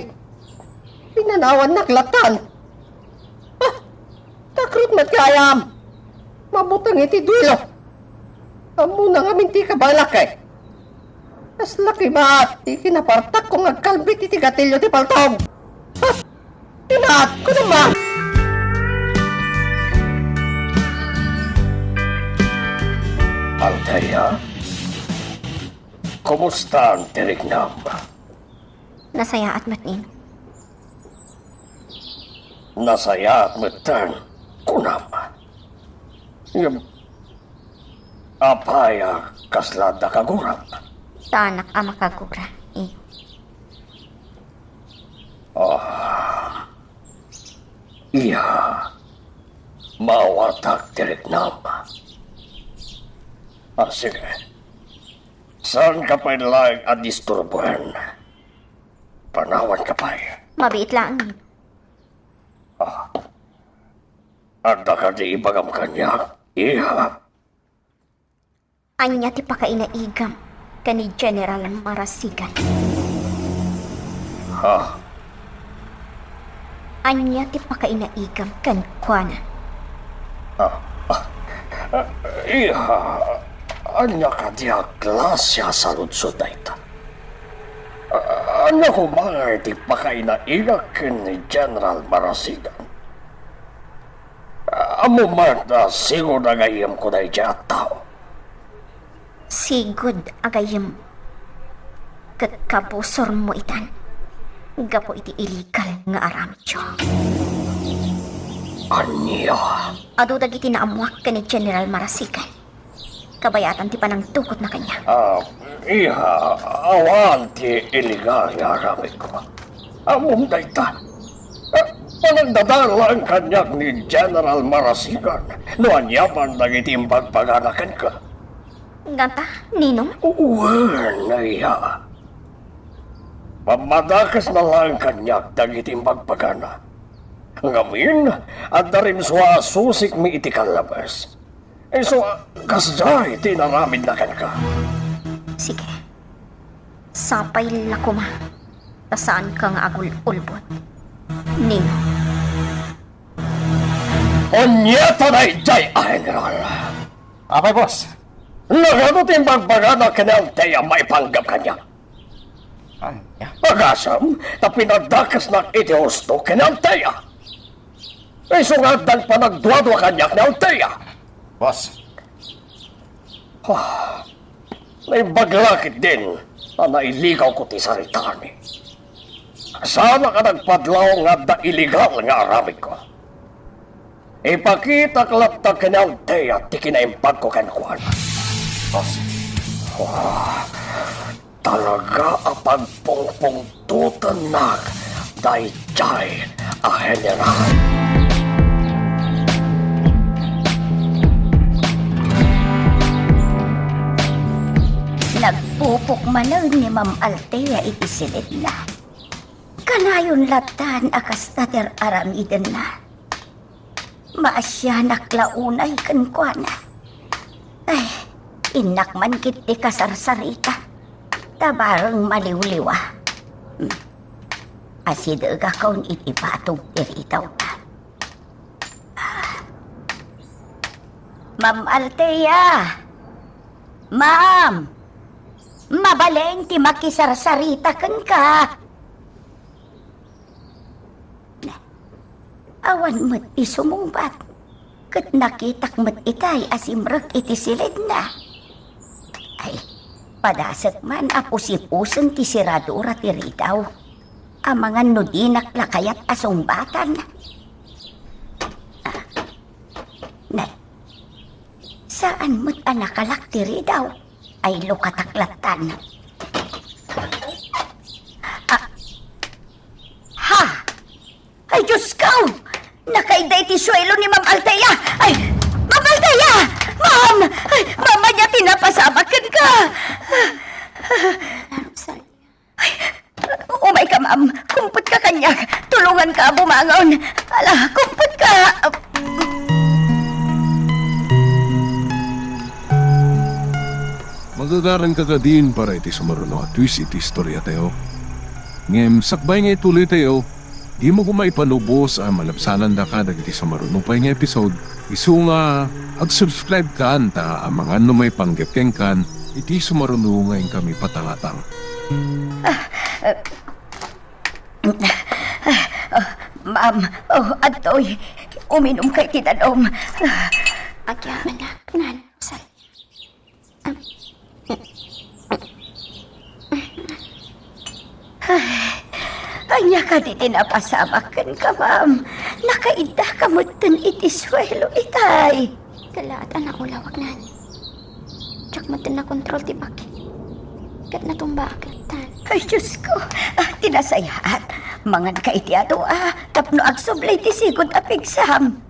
Pinanawannak latan. Ah! Takrot met gayam. Mabuteng iti duelo. Ammona ngamin ti kabalak, eh. Kasla kibat ti kinapartakko nga agkalbit iti gatilio ti paltog. Ah! Kibat, kunam a. Althea? Kumusta ti riknam? Nasayaat met, Nino. Nasayaat metten, kunam. Ngem, apay a kasla adda kaguram? Saanak a makagura, Nino. Ah. Iya. Maawatak ti riknam. Ah, sige. Saanka pay laeng a disturbuen. Panawanka pay. Mabiit laeng, Nino. Ah. Adda kadi ibagam kaniak, iha? Ania ti pakainaigam ken ni General Marasigan? Ha? Ania ti pakainaigam kenkuana? Ah, ah, ah, iha, ania kadi a klase a saludsod dayta? Ah, Ania koma ti pakainaigak ken ni General Marasigan? Ammom met a sigud a gayyemko daydiay a tao. Sigud a gayyem. Ket kabusormo itan gapu iti illegal nga aramidyo. Ania? Adu dagiti naammoak ken ni General Marasigan. Kabayatan ti panangtukotna kaniak. Ah, iha, awan ti illegal nga aramidko. Ammom dayta. Ah, panagdadalan kaniak ni General Marasigan no aniaman dagiti imbagbaga kenka. Ngata, Ninong? Wen, iha. Pammadakesna laeng kaniak dagiti imbagbagana. Ngamin, adda rimsua a susikmi iti kallabes. Isu, kasdiay ti inaramidna kenka. Sige. Sapay la koma ta saanka nga agul-ulbod, Ninong. Ania ta daydiay a general? Apay, boss? Nagano ti imbagbagana ken ni Althea maipanggep kaniak? Ania? Agasem ta pinadakesnak iti husto ken ni Althea. Isu nga addan panagduadua kaniak ni Althea. Boss. Ah, naimbag la ketdin a nailigawko ti saritaami. Saanak a nagpadlaw nga adda illegal nga aramidko. Ipakitak latta ken ni Althea ti kinaimbagko kenkuana. Boss. Ah, talaga a pagpungpungtotennak daydiay a general. Nagpupok manen ni Ma'am Althea iti silidna. Kanayon lattan a kasta ti ar-aramidenna. Maasianak la unay kenkuana. Ay, innak man ketdi kasarsarita. Ta bareng maliwliwa. Hmm. Asidegakon iti batog ti ritawna. Ah. Ma'am Althea! Ma'am! Mabalin ti makisarsarita kenka. Awan met ti sumungbat, ket nakitak met itay a simrek iti silidna. Ay, padasek man a pusipusen ti seradura ti ridaw. Amangan no dinak la kayat a sungbatan. Ah, nay, saan met a nakalak ti ridaw. Ay, lukatak lattan. Ah. Ha! Ay, Diyos ko! Nakaidda iti suelo ni Ma'am Althea! Ay, Ma'am Althea! Ma'am! Ay, Ma'am, ania ti napasamak kenka? Ay, umayka, Ma'am. Kumpetka kaniak. Tulonganka a bumangon. Ala, kumpetka. Magagaranka kadin para iti sumaruno a twist iti istoriatayo. Ngem sakbay nga ituloytayo, dimo koma ipanubos a malabsanandaka dagiti sumaruno pay nga episode, isu nga ag-subscribe kan ta amangan no maipanggep kenkan iti sumaruno nga inkami patangatang. Ah, eh, ah, ma'am, oh, adtoy, uminumka iti danum. Agyamanak, Nana Rosalia. Ay, ania kadi ti napasamak kenka, ma'am? Nakaiddaka metten iti suelo itay. Kalaat a naulawak, Nan. Diak metten nakontrol ti baki. Ket natumbaak lattan. Ay, Diyos ko! Ah, ti nasayaat. Manganka iti adu a tapno agsubli ti sigud a pigsam.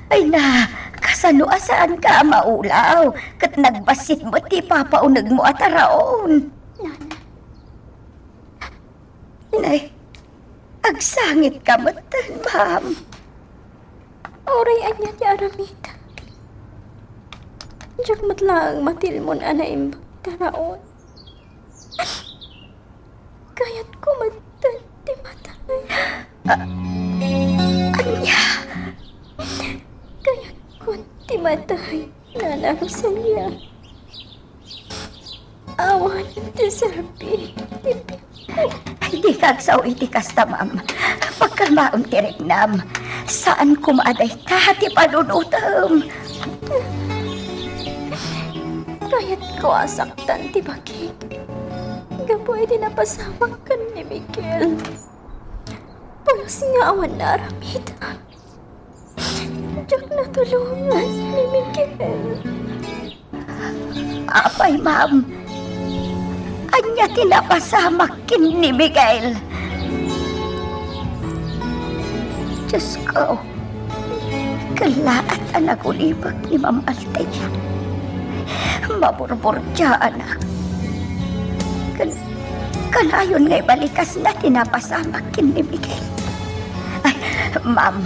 Ay na, kasano a saanka a maulaw, ket nagbassit met ti ipapaunegmo a taraon? Nana. Nay, agsangitka metten, ma'am. Uray ania ti aramidek, diak met laeng matilmon a naimbag ti taraon. Kayatko metten ti matay. Ah, ania? Kayatkon ti matay, Nana Rosalia. Awan ti serbi. Dika agsao iti kasta, ma'am. Pagkalmaem ti riknam. Saan koma a dayta ti panunotem. Kayatko a saktan ti bagik gapu iti napasamak ken ni Miguel. Pulos nga awan naaramid. Diak natulongan ni Miguel. Apay, ma'am? Ania ti napasamak ken ni Miguel? Diosko, kellaat a nagulibek ni Ma'am Althea. Maburburdiaanak. Ken, kanayon nga ibalikasna ti napasamak ken ni Miguel. Ay, ma'am,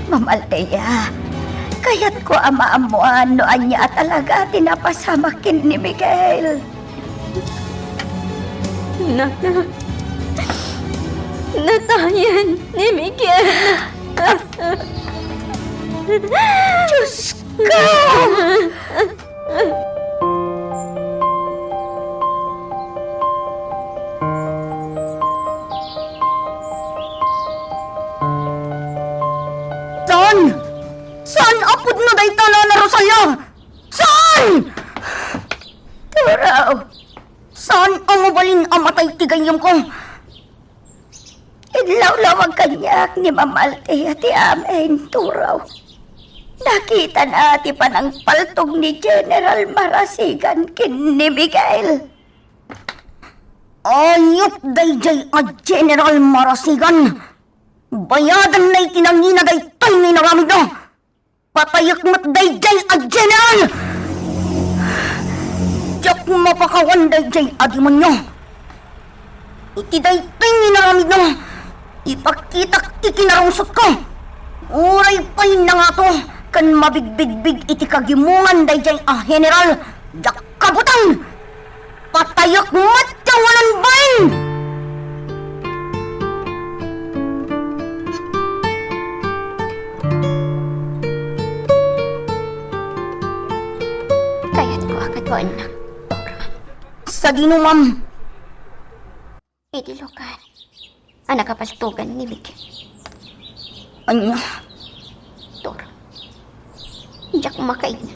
Ma'am Althea, kayatko a maammoan no ania a talaga ti napasamak ken ni Miguel. Nana, natayen ni Miguel. Diosko! Saan? Saan a pudno dayta, Nana Rosalia? Saan? Turaw! Saan a mabalin a matay ti gayyemko? Inlawlawag kaniak ni Ma'am Althea ti amin, Turaw. Nakitana ti panangpaltog ni General Marasigan ken ni Miguel. Ayup daydiay a General Marasigan! Bayadanna iti nangina daytoy nga inaramidna! Patayek met daydiay a General! Diak mapakawan daydiay a demonio. Iti daytoy nga inaramidna, ipakitak ti kinarungsotko. Uray pay nangato ken mabigbigbig iti kagimongan daydiay a General, diak kabutang! Patayek met ti awanan bain! Kayatko a kaduaennak, Tora. Sadino, ma'am? Iti lugar a nakapaltogan ni Miguel. Ania? Tor, diak makainna.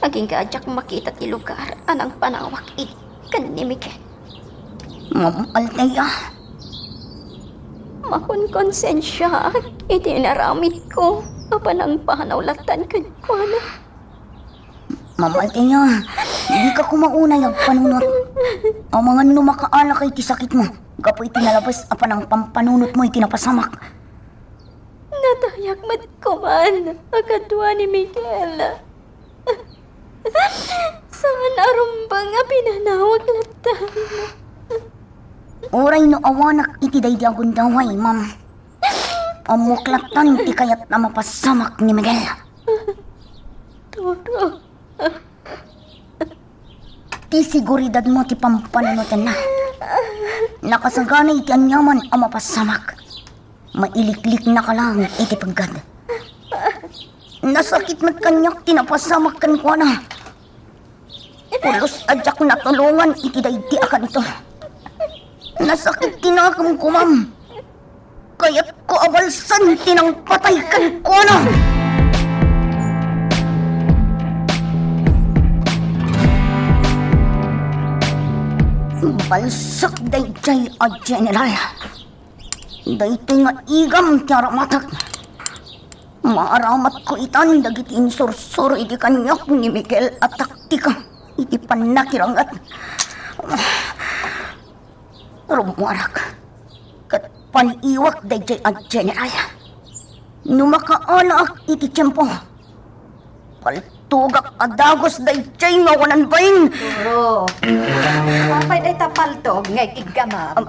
Agingga a diak makita ti lugar a nangpanawak idi ken ni Miguel. Ma'am Althea. Makonkonsensiaak iti inaramidko a panangpanaw lattan kenkuana. Ma'am Althea, dika koma unay agpanunot. Amangan no makaalaka iti sakitmo gapu iti nalabes a panangpampanunotmo iti napasamak. Natayak met koman a kadua ni Miguel. Saan a rumbeng a pinanawak lattan. Uray no awanak iti daydi a gundaway, ma'am. Ammok lattan ti kayat a mapasamak ni Miguel. Toro. Ti seguridadmo ti pampanunotenna. Nakasagana iti aniaman a mapasamak. Mailikliknaka laeng iti peggad. Nasakit met kaniak ti napasamak kenkuana. Pulos a diak natulongan iti daydi a kanito. Nasakit ti nakemko, ma'am. Kayatko a balsen ti nangpatay kenkuana. Balsek daydiay a General. Daytoy nga igam ti aramatek. Maaramatko itan dagiti insursuro idi kaniak ni Miguel a taktika iti pannakiranget. Rummuarak ket paniiwak daydiay a General. No makaalaak iti tiempo, paltogak a dagus daydiay nga awanan bain. Toro. Apay dayta paltog nga igiggamam? Am,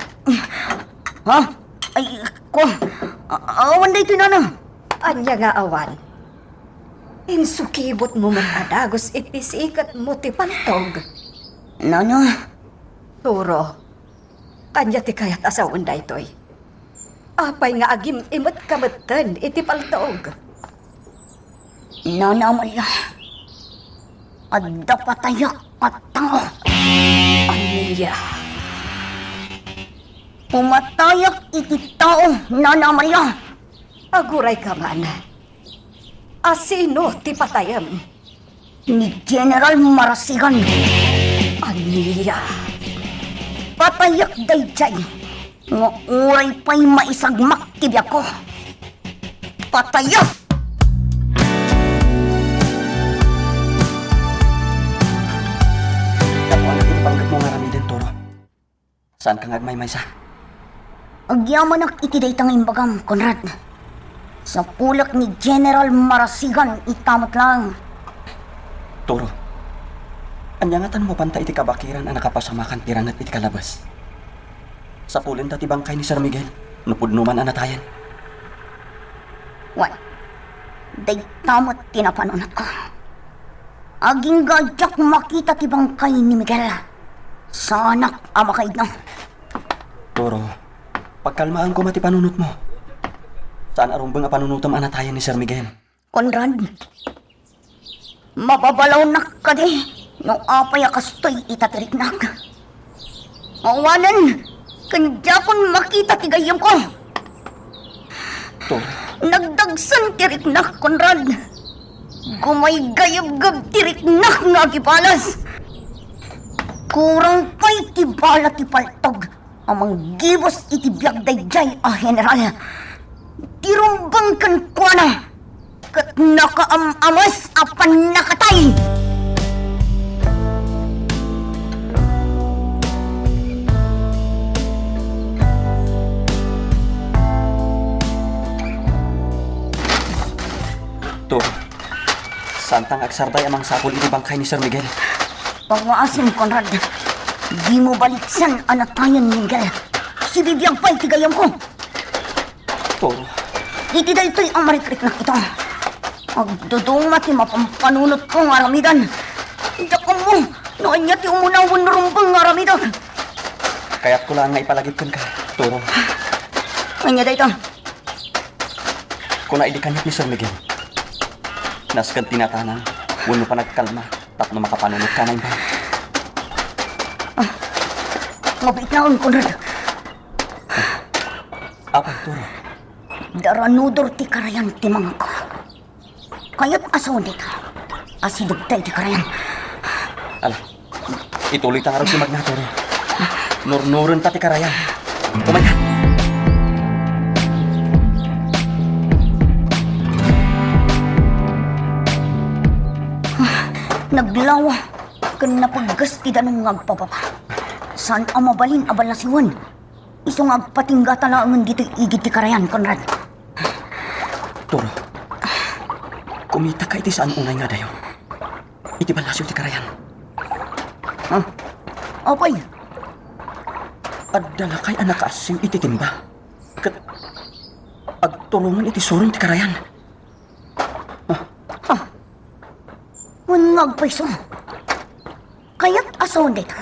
ha? Ay, ko, a-, awan daytoy, nana. Ania nga awan? Insukibutmo met a dagus iti siketmo ti paltog. Nana. Toro, ania ti kayat a sawen daytoy? Apay nga agim-imetka metten iti paltog? Nana Amalia, adda patayek a tao. Ania? Pumatayak iti tao, Nana Maria. Agurayka man. A sino ti patayem? Ni General Marasigan. Ania? Patayak daydiay nga uray pay maisagmak ti biagko. Patayak! Tapno iti panggepmo nga aramiden, Toro. Saanka nga agmaymaysa? Agyamanak iti dayta nga imbagam, Conrad. Sapulek ni General Marasigan ita met laeng. Toro, ania ngatan mapanta iti kabakiran a nakapasamakan ti ranget iti kalabes? Sapulenta ti bangkay ni Sir Miguel, no pudno man a natayen. Wen, dayta met ti napanunotko. Agingga a diak makita ti bangkay ni Miguel. Saanak a makaidna. Toro, pagkalmaem koma ti panunotmo. Saan a rumbeng a panunotem a natayen ni Sir Miguel. Conrad, mababalawnak kadi no apay a kastoy ita ti riknak. Awanen, ken diakon makita ti gayyemko. Toro. Nagdagsen ti riknak, Conrad. Gumaygayebgeb ti riknak nga agibalas. Kurang pay ti bala ti paltog a manggibus iti biag daydiay a general. Ti rumbeng kenkuana ket nakaam-ames a pannakatay. Toro, saanta nga agsarday a mangsapul iti bangkay ni Sir Miguel. Pangngaasim, Conrad. Dimo baliksan a natayen ni Miguel. Sibibiag pay ti gayyemko. Toro. Iti daytoy a marikriknak ita, agduduma ti mapampanunotko nga aramiden. Diak ammo no ania ti umuna wenno rumbeng nga aramidek. Kayatko laeng nga ipalagip kenka, Toro. Ania dayta? Kuna idi kaniak ni Sir Miguel, nasken ti natanang wenno panagkalma tapno makapanunotka imbag. Ah, mabiit laeng, Conrad. Apay, Toro? Daranudor ti karayan ti mangko. Kayat a sawen dayta. Asidegta iti karayan. Ala, ituloyta ngarud ti magna, Toro. Nurnurenta ti karayan. Umayka. Naglawa ken napegges ti danum nga agpababa. Saan a mabalin a balasiwen. Isu nga agpatinggata laengen ditoy igid ti karayan, Conrad. Toro, kumitaka iti saan unay nga adayo iti balasiw ti karayan. Ah, apay? Adda lakay a nakaassiw iti timba ket agturongen iti surong ti karayan. Ah. Ah. Wen nga agpayso. Kayat a sawen dayta.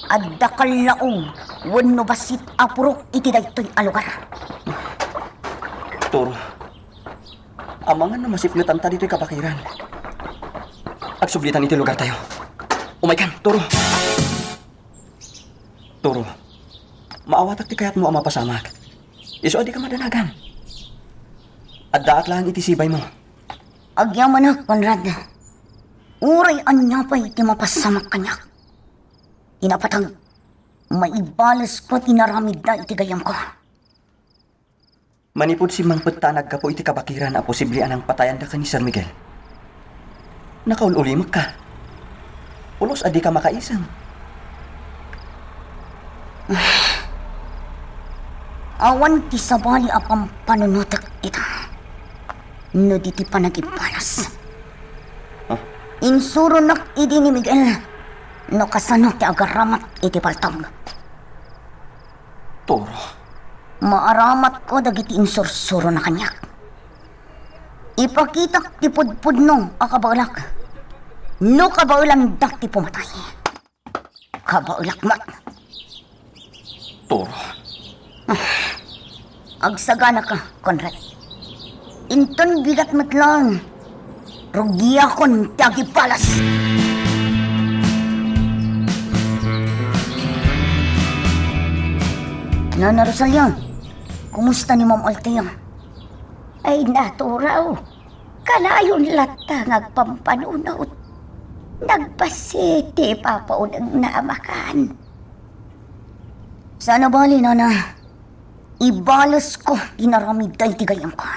Adda kallaong wenno bassit a purok iti daytoy a lugar. Toro, amangan no masipngetanta ditoy kabakiran. Agsublitan iti lugartayo. Umaykan, Toro. Toro, maawatak ti kayatmo a mapasamak. Isu a dika madanagan. Addaak laeng iti sibaymo. Agyamanak, Conrad. Uray ania pay ti mapasamak kaniak. Ti napateg, maibalesko ti naramidda iti gayyemko. Manipud simmangpettanak gapu iti kabakiran a posible a nangpatayanda ken ni Sir Miguel, nakaul-ulimekka. Pulos a dika makaisem. Awan ti sabali a pampanunotek ita no di ti panagimbalas. Ah? Insuronak idi ni Miguel no kasano ti agaramat iti paltog. Toro. Maaramatko dagiti insursurona kaniak. Ipakitak ti pudpudno a kabaelak. No kabaelanda ti pumatay, kabaelak met. Toro. Agsaganaka, Conrad. Inton bigat met laeng, rugiakon ti agibalas. Nana Rosalia, kumusta ni Ma'am Althea? Ay, naturaw. Kanayon latta nga agpampanunot. Nagbassit ti ipapaunegna a makan. Saan a bali, Nana. Ibalesko ti inaramidda iti gayyemko.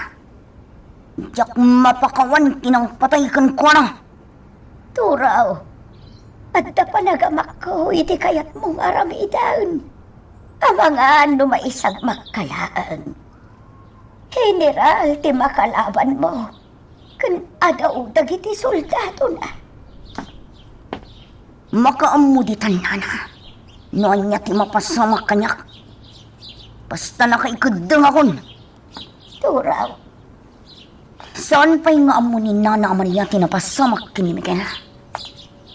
Diak mapakawan ti nangpatay kenkuana. Turaw, adda panagamakko iti kayatmo nga aramiden. Amangan no maisagmakka laeng. General ti makalabanmo ken adaw dagiti soldadona. Makaammo ditan, Nana, no ania ti mapasamak kaniak. Basta nakaikeddengakon. Turaw. Saan pay nga ammo ni Nana Amalia ti napasamak ken ni Miguel.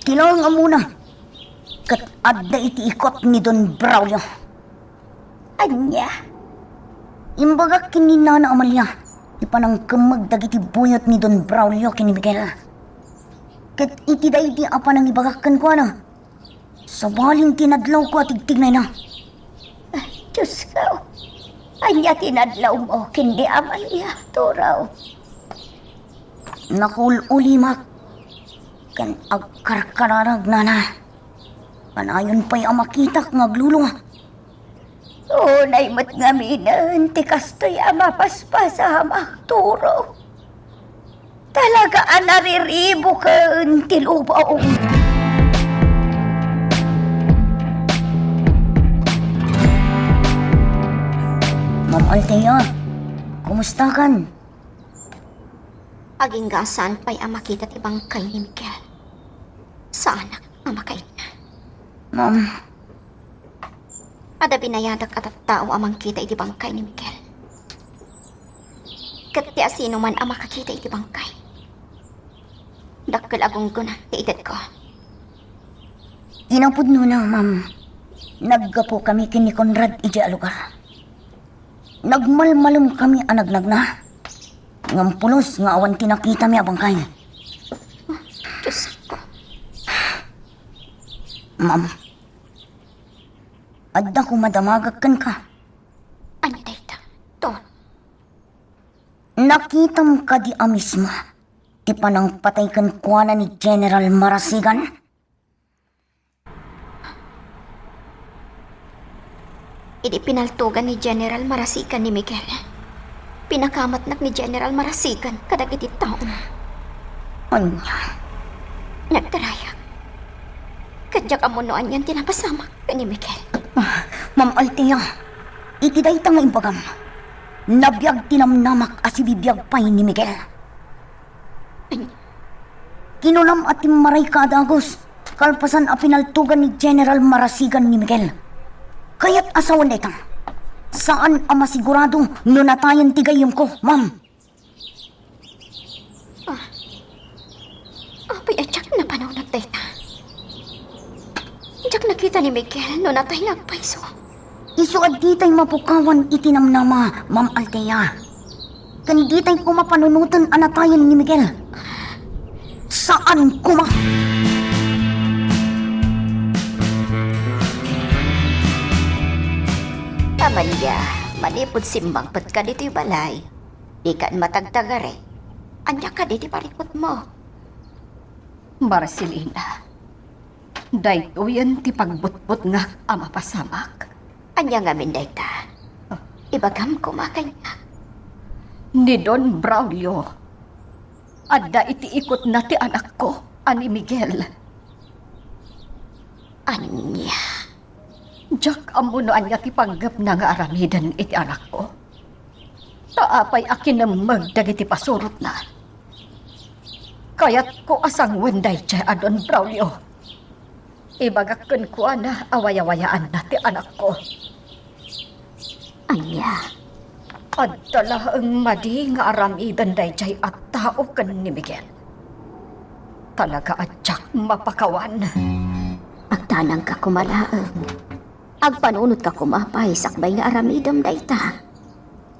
Ti laeng ammona, ket adda iti ikot ni Don Braulio. Ania? Imbagak ken ni Nana Amalia ti panangkemmeg dagiti buyot ni Don Braulio ken ni Miguel. Ket iti daydi a panangibagak kenkuana, sabalin ti nadlawko a tigtignayna. Ay, Diosko, ania ti nadlawmo ken ni Amalia, Turaw? Nakaul-ulimak ken agkarkararag, Nana. Kanayon pay a makitak nga aglulua. Unay met ngaminen ti kastoy a mapaspasamak, Turaw. Talaga a nariribuken ti lubong. Ma'am Althea, kumustakan? Agingga a saan pay a makita ti bangkay ni Miguel. Saanak a makainna. Ma'am, Adda binayadak a tattao a mangkita iti bangkay ni Miguel. Ket ti asinoman a makakita iti bangkay, dakkel a gunggona ti itedko. Ti napudnona, ma'am, naggapukami ken ni Conrad idiay a lugar. Nagmalmalemkami a nagnagna. Ngem pulos nga awan ti nakitami a bangkay. Diosko. Ma'am, adda koma damagek kenka. Ania dayta, Ton? Nakitam kadi a mismo ti panangpatay kenkuana ni General Marasigan? Idi pinaltogan ni General Marasigan ni Miguel, pinakamatnak ni General Marasigan kadagiti taona. Ania? Nagdarayak. Ket diak ammo no anian ti napasamak ken ni Miguel. Ah, Ma'am Althea, iti dayta nga imbagam, nabiag ti namnamak a sibibiag pay ni Miguel. Kinunam a timmarayka a dagus, kalpasan a pinaltogan ni General Marasigan ni Miguel. Kayat a sawen dayta. Saan a masigurado no natayen ti gayyemko, ma'am. Ah. Apay a diak napanunot dayta? Diak nakita ni Miguel no natay nga agpayso. Isu a ditay mapukawan iti namnama, Ma'am Althea. Ken ditay koma panunoten a natayen ni Miguel. Saan koma! Amalia, manipud simmangpetka ditoy balay, dikan matagtagari. Ania kadi ti parikutmo? Marcelina, daytoyen ti pagbutbutngak a mapasamak. Ania ngamin dayta? Ibagam koma kaniak. Ni Don Braulio, adda iti ikutna ti anakko a ni Miguel. Ania? Diak ammo no ania ti panggepna nga aramiden iti anakko. Ta apay a kinemmeg dagiti pasurotna? Kayatko a sangoen daydiay a Don Braulio. Ibagak kenkuana a wayawayaanna ti anakko. Ania? Adda laeng madi nga aramiden daydiay a tao ken ni Miguel. Talaga a diak mapakawan. Agdanangka koma laeng. Agpanunotka koma pay sakbay nga aramidem dayta.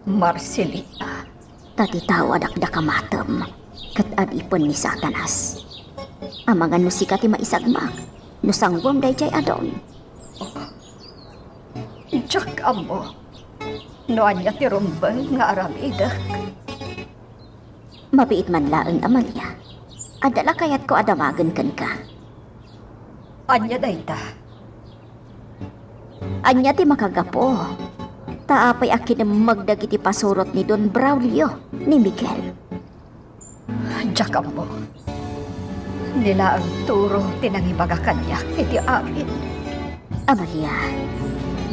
Marcelina. Ta ti tao a dakdakamatem ket adipen ni Satanas. Amangan no sika ti maisagmak no sanguem daydiay a Don. Diak ammo. No ania ti rumbeng nga aramidek? Mabiit man laeng, Amalia. Adda la kayatko a damagen kenka. Ania dayta? Ania ti makagapu? Ta apay a kinemmeg dagiti pasurot ni Don Braulio ni Miguel? Diak ammo. Ni laeng Turo ti nangibaga kaniak iti amin. Amalia,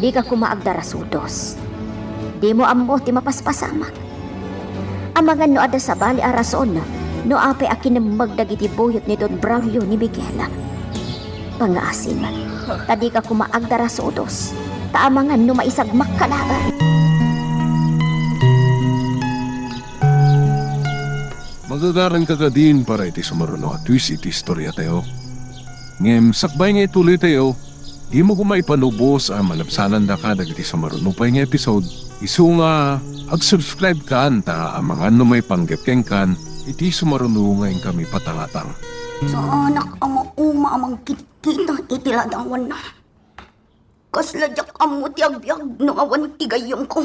dika koma agdarasudos. Dimo ammo ti mapaspasamak. Amangan no adda sabali a rason no apay a kinemmeg dagiti buyot ni Don Braulio ni Miguel. Pangngaasim, ta dika koma agdarasudos, ta amangan no maisagmakka laeng. Magagaranka kadin para iti sumaruno a twist iti istoriatayo. Ngem sakbay nga ituloytayo, dimo koma ipanubos a malabsanandaka dagiti sumaruno pay nga episode. Isu nga ag-subscribe kan ta amangan no maipanggep kenkan iti sumaruno nga inkami patangatang. Saanak a mauma a mangkitkita iti ladawanna. Kasla diak ammo ti agbiag no awan ti gayyemko.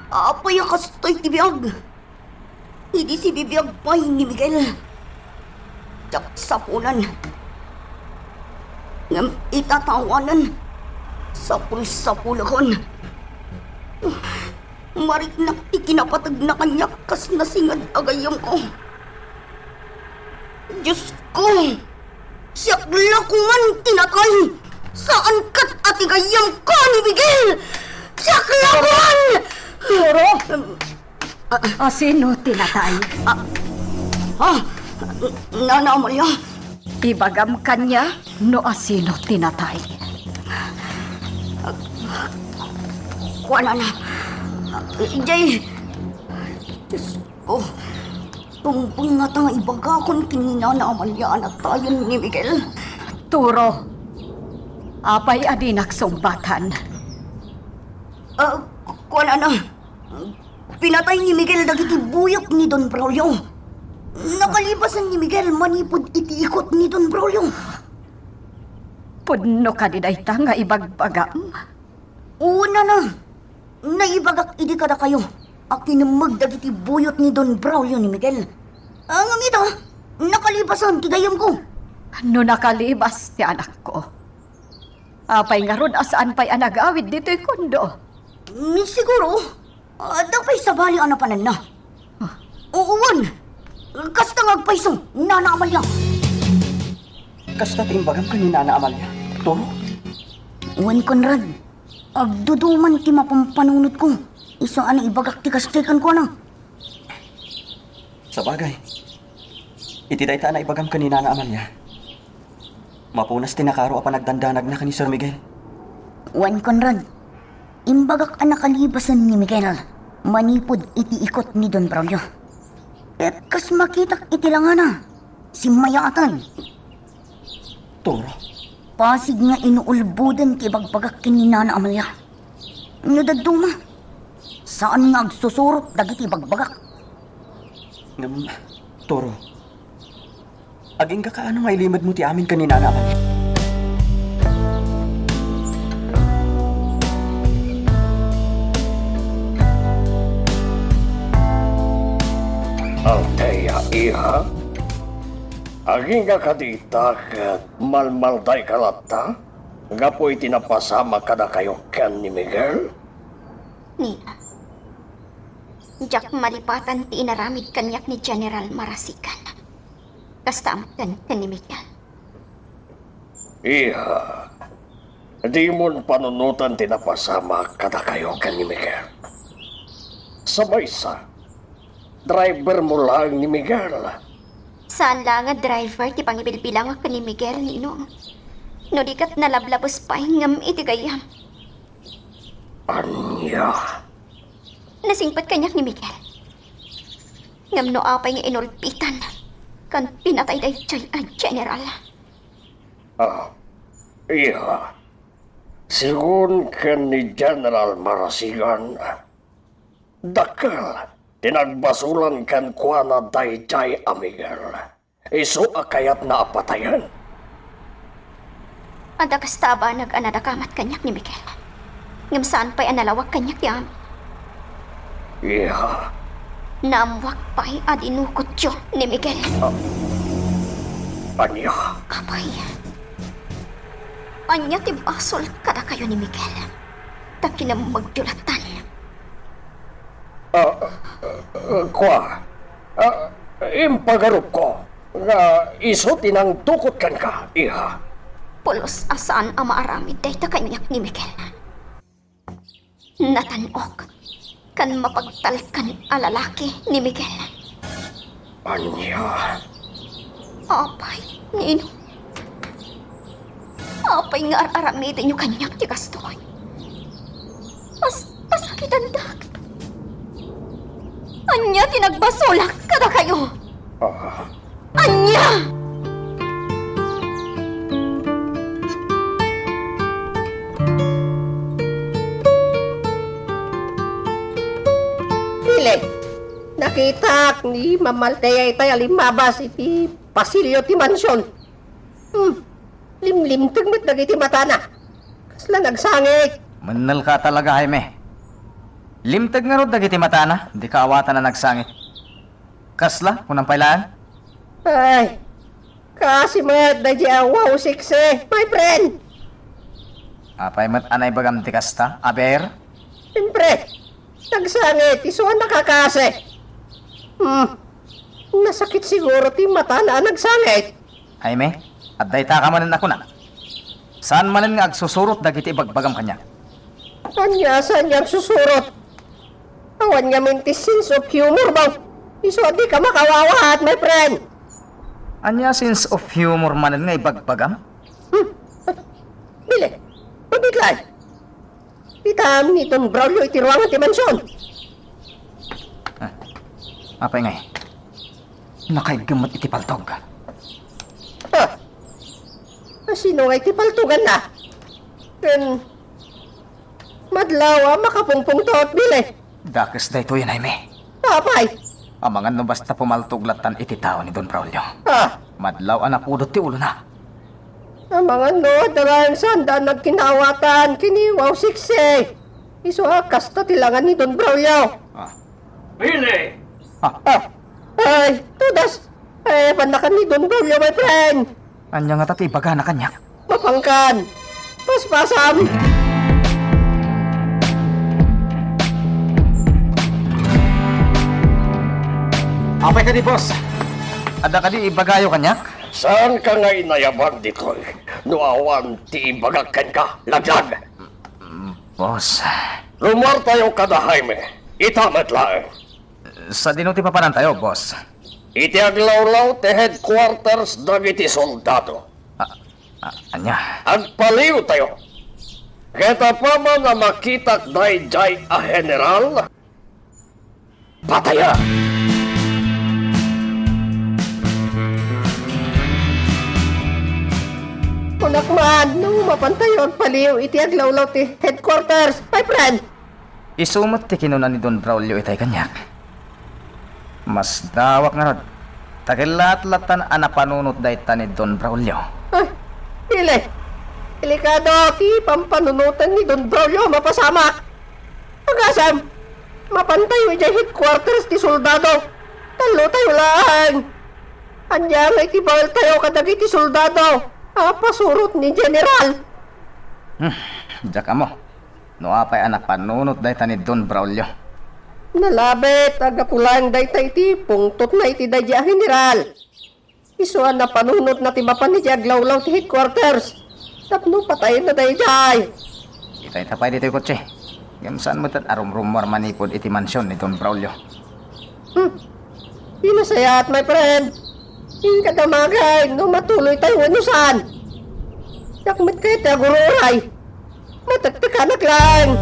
Apay a kastoy ti biag? Idi sibibiag pay ni Miguel, diak sapulan. Ngem ita ta awanen, sapul-sapulakon. Mariknak ti kinapategna kaniak kas nasinged a gayyemko. Diosko! Siak la koman ti natay! Saan ket a ti gayyemko ni Miguel! Siak la koman! Turo! Asino ti natay? Ah, ah, Nana Amalia. Ibagam kaniak no asino ti natay. Kuanana. Jay. Diosko. Rumbeng ngata nga ibagakon ken ni Nana Amalia a natayen ni Miguel. Turo, apay a dinak sungbatan? Ah, ku-, kuanana, pinatay ni Miguel dagiti buyot ni Don Braulio. Nakalibasan ni Miguel manipud iti ikot ni Don Braulio. Pudno kadi dayta nga ibagbagam? Wen, nana, naibagak idi kadakayo a kinemmeg dagiti buyot ni Don Braulio ni Miguel. Ngem ita, nakalibasan ti gayyemko. No nakalibas ti anakko, apay ngarud a saan pay a nagawid ditoy kondo? Siguro, adda pay sabali a napananna. Ah. Wen, kasta nga agpayso, Nana Amalia. Kasta ti imbagam ken ni Nana Amalia, Turo? Wen, Conrad. Agduduman ti mapampanunotko. Isu a naibagak ti kasta kenkuana. Sabagay, iti dayta a naibagam ken ni Nana Amalia, mapunas ti nakaro a panagdandanagna ken ni Sir Miguel. Wen, Conrad, imbagak a nakalibasan ni Miguel manipud iti ikot ni Don Braulio. Ket kas makitak iti langana, simmayaatan. Turo. Pasig nga inuulboden ti ibagbagak ken ni Nana Amalia. No dadduma, saan nga agsusurot dagiti ibagbagak. Ngem, Turo, agingga kaano nga ilimedmo ti amin ken ni Nana Amalia? Althea, iha? Agingga kadi ita ket malmaldayka latta gapu iti napasamak kadakayo ken ni Miguel? Nina, diak malipatan ti inaramid kaniak ni General Marasigan. Kasta met ken ni Miguel. Iha, dimon panunoten ti napasamak kadakayo ken ni Miguel. Sa maysa, driver mo laeng ni Miguel. Saan la nga driver ti pangibilbilangak ken ni Miguel, Ninong. No di ket nalablabes pay ngem iti gayyem. Ania? Nasingpet kaniak ni Miguel. Ngem no apay nga inulpitan ken pinatay daytoy a general? Ah, iha. Segun ken ni General Marasigan, dakkel ti nagbasolan kenkuana daydiay a Miguel. Isu a kayatna a patayen. Adda kasta a banag a nadakamat kaniak ni Miguel. Ngem saan pay a nalawag kaniak ti amin. Iha. Naammoak pay a dinukotyo ni Miguel. Ah. Ania? Apay, ania ti basol kadakayo ni Miguel? Ta kinemmegyo lattan. Ah, ah, kua, ah, impagarupko nga isu ti nangdukot kenka, iha. Pulos a saan a maaramid dayta kaniak ni Miguel. Natan-ok ken mapagtalkan a lalaki ni Miguel. Ania? Apay, Nino. Apay nga ar-aramidenyo kaniak ti kastoy? Pas-, pasakitandak. Ania ti nagbasolak kadakayo? Ah. Ania? Pili, nakitak ni Ma'am Althea itay a limmabas iti pasilyo ti mansion. Hmm, limlimteg met dagiti matana. Kasla nagsangit. Mennelka talaga, Jaime. Limteg ngarud dagiti matana, dika awatan a nagsangit. Kasla, kunam pay laeng? Ay, kasi met daydi a wow sexy, my friend. Apay met a naibagam ti kasta, aber? Siyempre, nagsangit, isu a nakakasi. Hmm, nasakit siguro ti matana a nagsangit. Jaime, adda ita ka manen a kuna. Saan manen nga agsusurot dagiti ibagbagam kaniak? Ania saan nga agsusurot? Awan ngamin ti sense of humor mo. Isu a dika makawawaat, my friend. Ania sense of humor manen nga ibagbagam? Hmm. Bili, mabitlan. Itam ni Don Braulio iti ruangan ti mansion. Ah, apay ngay? Nakaigem met iti paltog. Ah, sino nga iti paltoganna? Ken madlaw a makapungpungtot, Billy. Dakes daytoy, Jaime. Apay? Amangan no basta pumaltog lattan iti tao ni Don Braulio. Ah. Madlaw a napudot ti ulona. Amangan no adda laeng sanda nagkinaawatan ken ni Wow Siksi. Isu a kasta ti langan ni Don Braulio. Ah. Billy! Ah. Ah. Ay, tudas. Ay, panakan ni Don Braulio, my friend. Ania ngata ti ibagana kaniak? Mapangkan. Paspasam. Apay kadi, boss? Adda kadi ibagayo kaniak? Saanka nga inayaban ditoy no awan ti ibagak kenka, laglag? Boss. Rumartayo kada Jaime. Ita met laeng. Sadino ti papanantayo, boss? Iti aglawlaw ti headquarters dagiti soldado. A-, a-, ania? Agpaliwtayo. Ket apaman a makitak daydiay a general, patayen. Kunak man, no mapantayo agpaliw iti aglawlaw ti headquarters, my friend. Isu met ti kinuna ni Don Braulio itay kaniak. Masdawak ngarud, ta kellaat lattan a napanunot dayta ni Don Braulio. Ah, Billy, delikado ti pampanunotan ni Don Braulio, mapasamak. Agasem, mapantayo idiay headquarters ti soldado. Tallotayo laeng. Ania nga iti baeltayo kadagiti soldado a pasurot ni General? Hmm, diak ammo no apay a napanunot dayta ni Don Braulio. Nalabit a gapu laeng dayta iti pungtotna iti daydi a general. Isu a napanunotna ti mapan iti aglawlaw ti headquarters tapno patayenna daydiay. Itayta pay ditoy kotse. Ngem saan met a rumrumuar manipud iti mansion ni Don Braulio. Hmm. Dina sayaat, my friend. Inka damagay no matuloytayo wenno saan. Diak met kayat ti agur-uray. Matektekan laeng.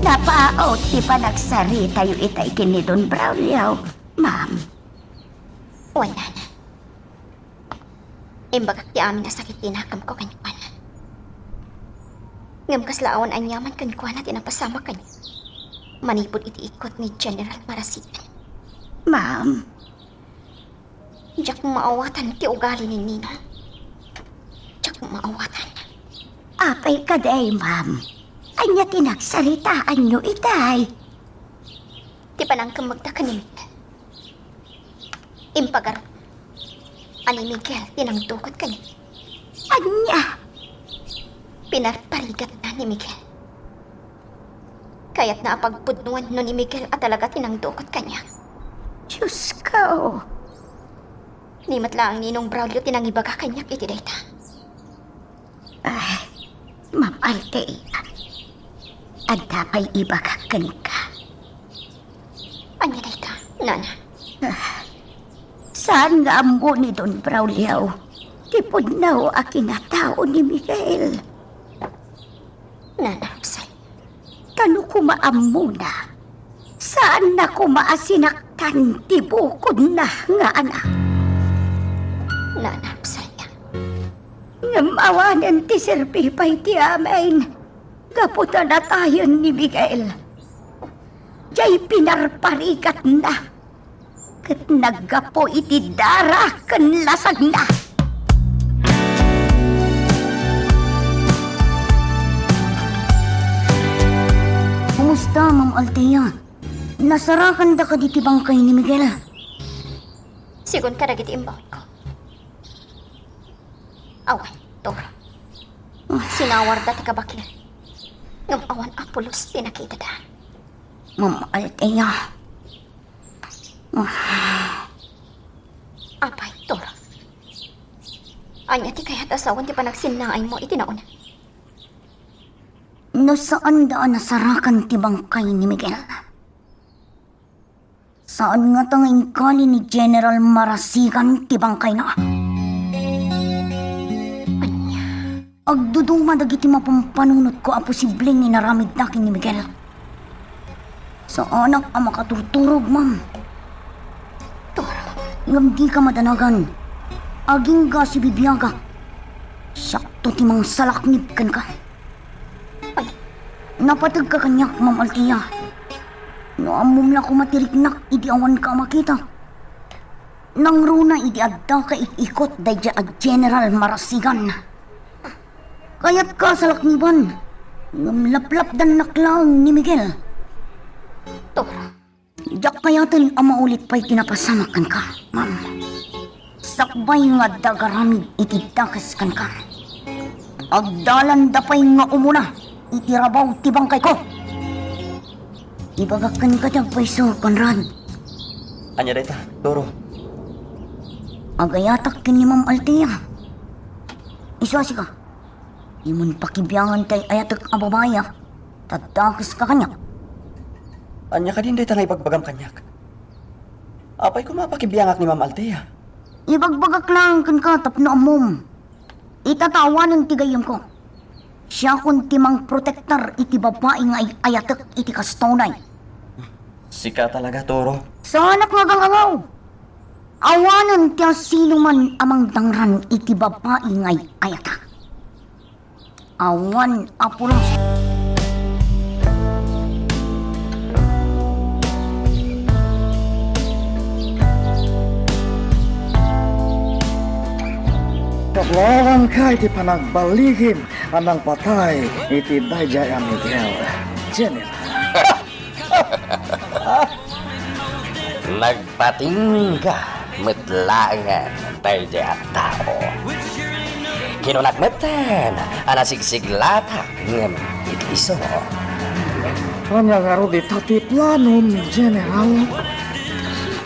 Napaut ti panagsaritayo itay ken ni Don Braulio, ma'am. Wen, nana. Imbagak ti amin a sakit ti nakemko kenkuana. Ngem kasla awan aniaman kenkuana ti napasamak kaniak manipud iti ikot ni General Marasigan. Ma'am. Diak maawatan ti ugali ni Ninong. Diak maawatan. Apay kadi, ma'am? Ania ti nagsaritaanyo itay? Ti panangkemmegda ken ni Miguel. Impagarok a ni Miguel ti nangdukot kaniak. Ania? Pinarparigatna ni Miguel. Kayatna a pagpudnoan no ni Miguel a talaga ti nangdukot kaniak. Diyos ko! Ni met laeng Ninong Braulio ti nangibaga kaniak iti dayta. Ah, Ma'am Althea, adda pay ibagak kenka. Ania dayta, Nana? Ah, saan nga ammo ni Don Braulio ti pudno a kinatao ni Miguel? Nana Rosalia. Ta no koma ammona, saanna koma a sinaktan ti bukodna nga anak. Nana Rosalia. Ngem awanen ti serbi pay ti amin, gapu ta natayen ni Miguel. Diay pinarparigatna ket naggapu iti dara ken lasagna. Kumusta, Ma'am Althea? Nasarakanda kadi ti bangkay ni Miguel? Sigun kadagiti imbagko. Awan, Toro. Sinawarda ti kabakian. Ngem awan a pulos ti nakitada. Ma'am Althea. Apay, Toro. Ania ti kayat a sawen ti panagsinnaaymo iti nauna? No saanda a nasarakan ti bangkay ni Miguel, saan ngata nga inkali ni General Marasigan ti bangkayna? Ania? Agduduma dagiti mapampanunotko a posibleng inaramidda ken ni Miguel. Saanak a makaturturog, ma'am. Toro. Ngem dika madanagan. Agingga a sibibiagak. Siakto ti mangsalaknib kenka. Ay. Napategka kaniak, Ma'am Althea. No ammom la koma ti riknak idi awanka a makita. Nangruna idi addaka it-ikot daydiay a General Marasigan. Kayatka a salakniban, ngem laplapdannak laeng ni Miguel. Toro. Diak kayaten a maulit pay ti napasamak kenka, ma'am. Sakbay nga adda agaramid iti dakes kenka, agdalanda pay nga umuna iti rabaw ti bangkayko. Ibagak kenka ti agpayso, Conrad. Ania dayta, Toro? Agayatak ken ni Ma'am Althea. Isu a sika. Dimon pakibiangan ti ay-ayatek a babai, a, ta dakeska kaniak. Ania kadin dayta nga ibagbagam kaniak? Apay koma a pakibiangak ni Ma'am Althea? Ibagbagak laeng kenka tapno ammom. Ita ta awanen ti gayyemko. Siakon ti mangprotektar iti babai nga ay-ayatek iti kastoy. Sika talaga, Toro. Saanak nga agang-angaw. Awanen ti asinoman a mangdangran iti babai nga ay-ayatek. Awan a pulos. Kablaawanka iti panagbaligim a nangpatay iti daydiay a Miguel, General. Nagpatingga met laengen daydiay a tao. Kinunak metten a nasigsiglatak ngem iti isu. Ania ngarud ita ti planom, General?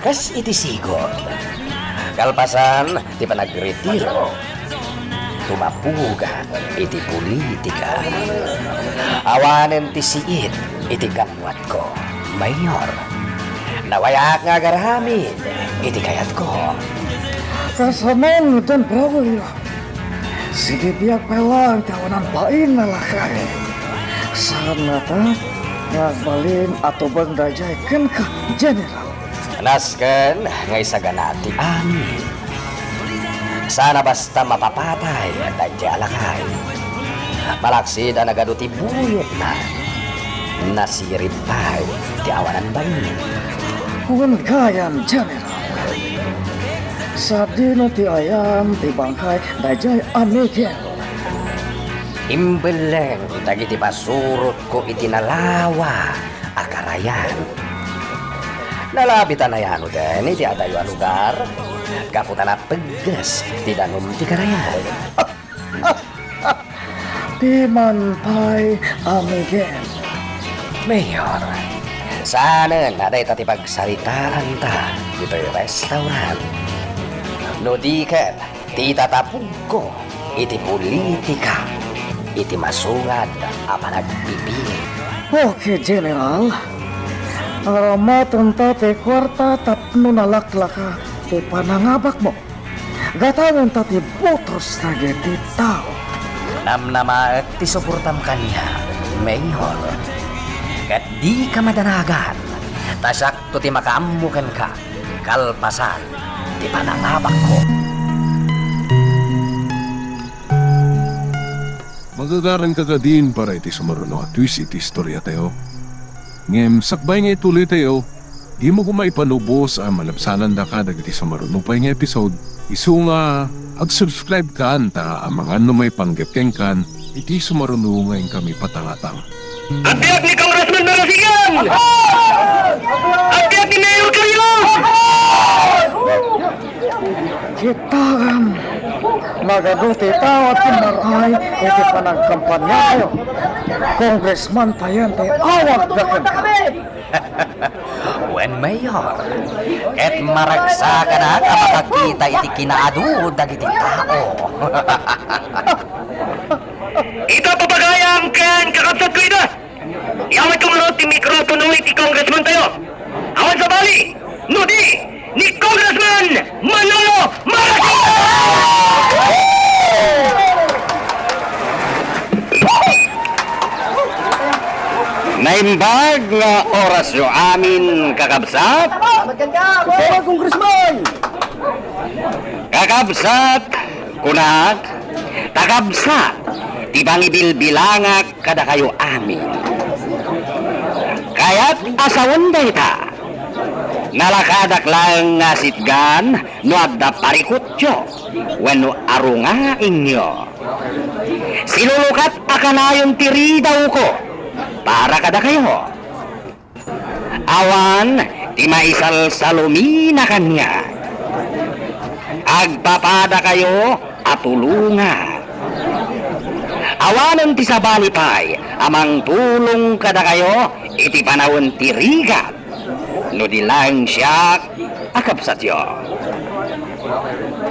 Kas iti sigud, kalpasan ti panagretiro, tumapugan iti politika. Awanen ti siit iti kan- Watko, Mayor. Nawayaak nga agaramid iti kayatko. Kasamoon, Don Braulio. Sibibiag pay laeng ti awanan bain a lakay. Saan ngata nga agbalin a tubeng daydiay kenka, General. Nasken nga isagana ti amin. Saan a basta mapapatay daydiay a lakay. Malaksid a nagadu ti buyotna, nasirib pay ti awanan bain. Wen gayam, General. Sadino ti ayan ti bangkay daydiay a Miguel? Imbelleng dagiti pasurotko iti nalawa a karayan. Nalabitan a yano den iti adayo a lugar, gapu ta napegges ti danum ti karayan. Diman pay a Miguel. Mayor, saanen a dayta ti pagsaritaanta ditoy restaurant. No di ket, ti tatapugko iti politika, iti masungad a panagpipili. Okay, General. Aramatenta ti kuarta tapno nalaklaka ti panangabakmo. Gatangenta ti botos dagiti tao. Namnamaek ti suportam kaniak, Mayor. Ket dika madanagan, ta siakto ti makaammo kenka kalpasan ti panangabakko. Magagaranka kadin para iti sumaruno a twist iti istoriatayo. Ngem sakbay nga ituloytayo, dimo koma ipanubos a malabsanandaka dagiti sumaruno pay nga episode, isu nga ag-subscribe kan ta amangan no maipanggep kenkan iti sumaruno nga inkami patangatang. Agbiag ni Congressman Marasigan! Agbiag ni Mayor Carrion! Kitaem, nagadu ti tao a timmar-ay iti panagkampanyayo. Congressman payen ti awagda kenka. Wen, Mayor, ket maragsakanak a makakita iti kinaadu dagiti tao. Ita, papagayam ken kakabsatko ita. Iyamatko ngarud ti mikropono iti congressman tayo. Awan sabali, no di, ni Congressman Manolo Marasigan! Naimbag nga orasyo amin, kakabsat. Salamat kenka, Congressman! Kakabsat, kunak, ta kabsat ti pangibilbilangak kadakayo amin. Kayat a sawen dayta, nalakadak laeng nga sitgan no adda parikutyo wenno arungaingyo. Silulukat a kanayon ti ridawko para kadakayo. Awan ti maisalsalumina kaniak. Agpapadakayo a tulongan. Awanen ti sabali pay a mangtulong kadakayo iti panawen ti rigat, no di laeng siak a kabsatyo.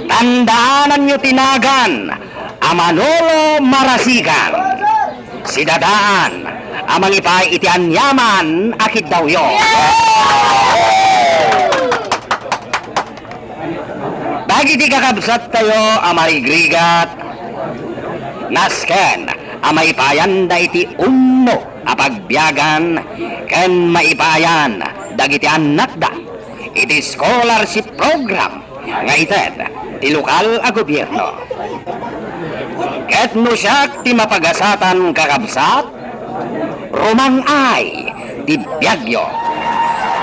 Tandaananyo ti nagan a Manolo Marasigan. Sidadaan a mangipaay iti aniaman a kiddawyo. Dagiti kakabsattayo a marigrigat, nasken a maipayanda iti ummo a pagbiagan ken maipayan dagiti annakda iti scholarship program nga ited ti lokal a gobierno. Ket no siak ti mapagasatan, kakabsat, rumang-ay ti biagyo.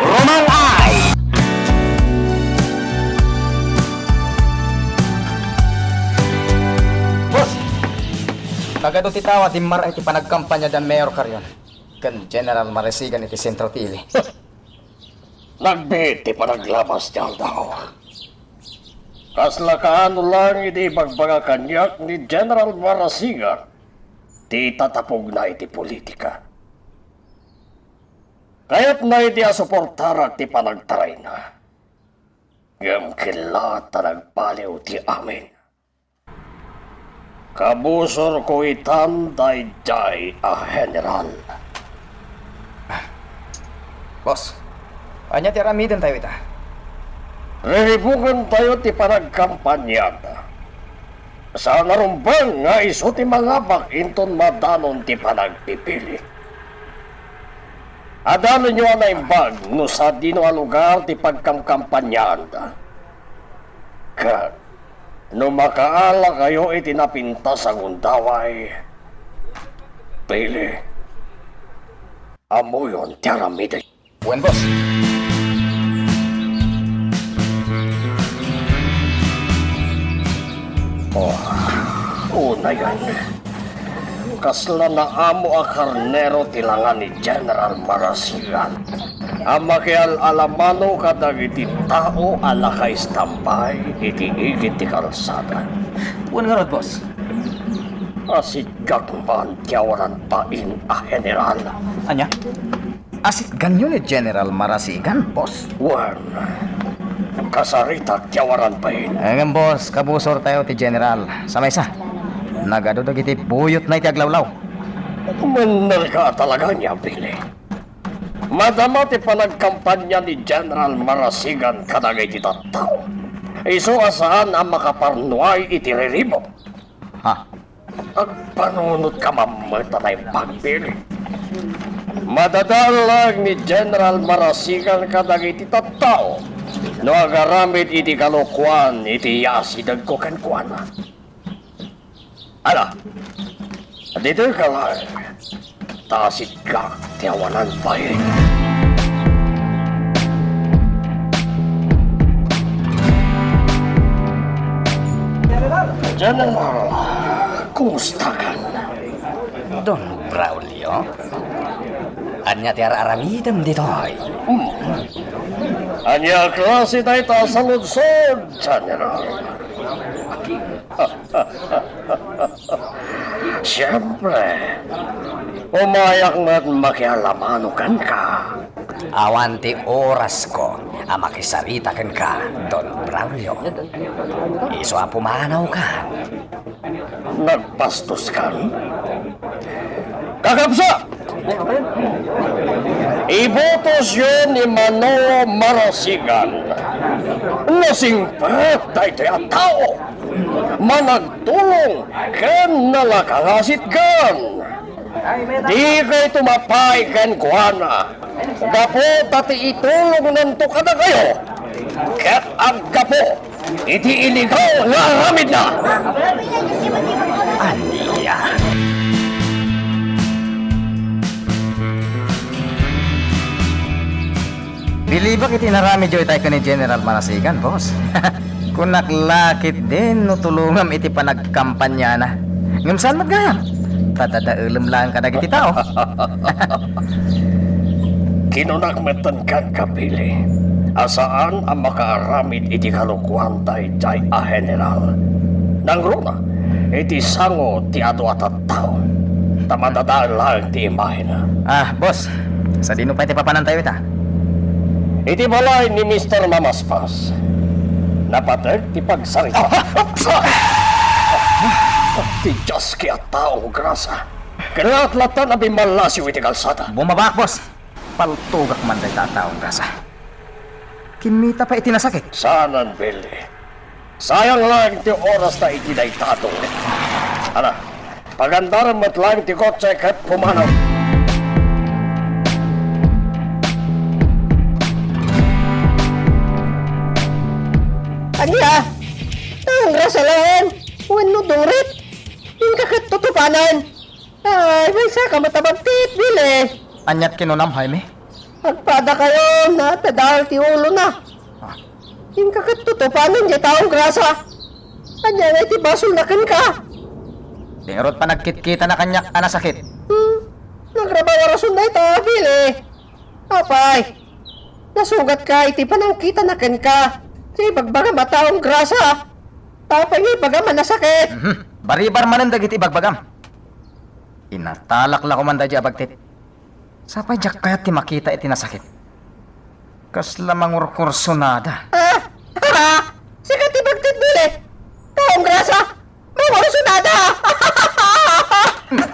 Rumang-ay! Boss, nagadu ti tao a dimmar-ay ti panagkampanya da Mayor Carion ken General Marasigan iti Centro Tele. Nagbiit ti panaglabas ti aldaw. Kasla kaano laeng idi ibagbaga kaniak ni General Marasigan ti tatapogna iti politika. Kayatna idi a suportarak ti panagtarayna. Ngem kella ta nagbaliw ti amin. Kabusorko itan daydiay a general. Boss, ania ti aramidentayo ita? Riribukentayo ti panagkampanyada. Saan a rumbeng nga isu ti mangabak inton madanon ti panagpipili. Adalenyo a naimbag no sadino a lugar ti pagkamkampanyaanda. Ket no makaalakayo iti napintas a gundaway, pili. Ammoyon ti aramiden. Wen, boss. Unayen, kasla naamo a karnero ti langa ni General Marasigan a makial-alamano kadagiti tao a nakaistambay iti igid ti kalsada. Wen ngarud, boss. Asigak man ti awanan bain a general. Ania? Asitganyo ni General Marasigan, boss? Wen, kasaritak ti awanan bain. Ngem, boss, kabusortayo ti general. Sa maysa, nagadu dagiti buyotna iti aglawlaw. Mannelka talaga nia, Billy. Madama ti panagkampanya ni General Marasigan kadagiti tattao. Isu a saan a makaparnuay iti riribuk. Ha? Agpanunotka man met a naimbag, Billy. Madadael laeng ni General Marasigan kadagiti tattao no agaramid iti kalokuan iti yaasidegko kenkuana. Ala, ditoyka laeng. Ta asigak ti awanan bain. General, kumustakan? Don Braulio, ania ti ar-aramidem ditoy? Hmm. Ania a klase dayta a saludsod, General? Siempre, umayak met makialamano kenka. Awan ti orasko a makisarita kenka, Don Braulio. Isu a pumanawkan. Nagbastoskan? Kakabsat! Ibutosyo ni Manolo Marasigan. Nasingpet daytoy a tao. Managtulong ken nalakangasitgan. Dikayto mapaay kenkuana gapu ta ti itulongnanto kadakayo ket aggapu iti iligaw nga aramidna. Ania? Bilibak iti inaramidyo itay ken ni General Marasigan, boss. Kunak la ketdin no tulongam iti panagkampanyana. Ngem saan met gayam? Ta dadaelem laeng kadagiti tao. Kinunak metten kenka, Billy, a saan a makaaramid iti kalokuan daydiay a general. Nangruna iti sango ti adu a tattao, ta madadael laeng ti imahena. Ah, boss, sadino pay ti papanantayo ita? Iti balay ni Mister Mamaspas, napateg ti pagsarita. Ti Dios ket a taong grasa. Kinaatlatta a bimmallasiw iti kalsada. Bumabak, boss. Paltogak man dayta a taong grasa. Kimmita pay iti nasakit. Saanen, Billy. Sayang laeng ti orasta iti dayta a tunggal. Ala, pagandarem met laeng ti kotse ket pumanaw. Ania? Taong grasa laeng wenno dungrit? Inka ket tutupanen. Ay, maysaka met a bagtit, Billy. Aniat kinunam, Jaime? Agpadakayo, nadadael ti ulona. Ah. Inka ket tutupanen diay taong grasa. Ania ngay ti basolna kenka? Di ngarud panagkitkitana kaniak a nasakit. Hmm, nagrabaw a rason dayta, Billy. Apay, nasugatka iti panangkitana kenka diay ibagbagam a taong grasa. Apay nga ibagam a nasakit? Mhm. Baribar manen dagiti ibagbagam. Inatalak la koma daydiay a bagtit. Sapay diak kayat ti makita iti nasakit. Kasla mangurkursonada. Ah! Sika ti bagtit, Billy! Taong grasa! Mangurkursonada!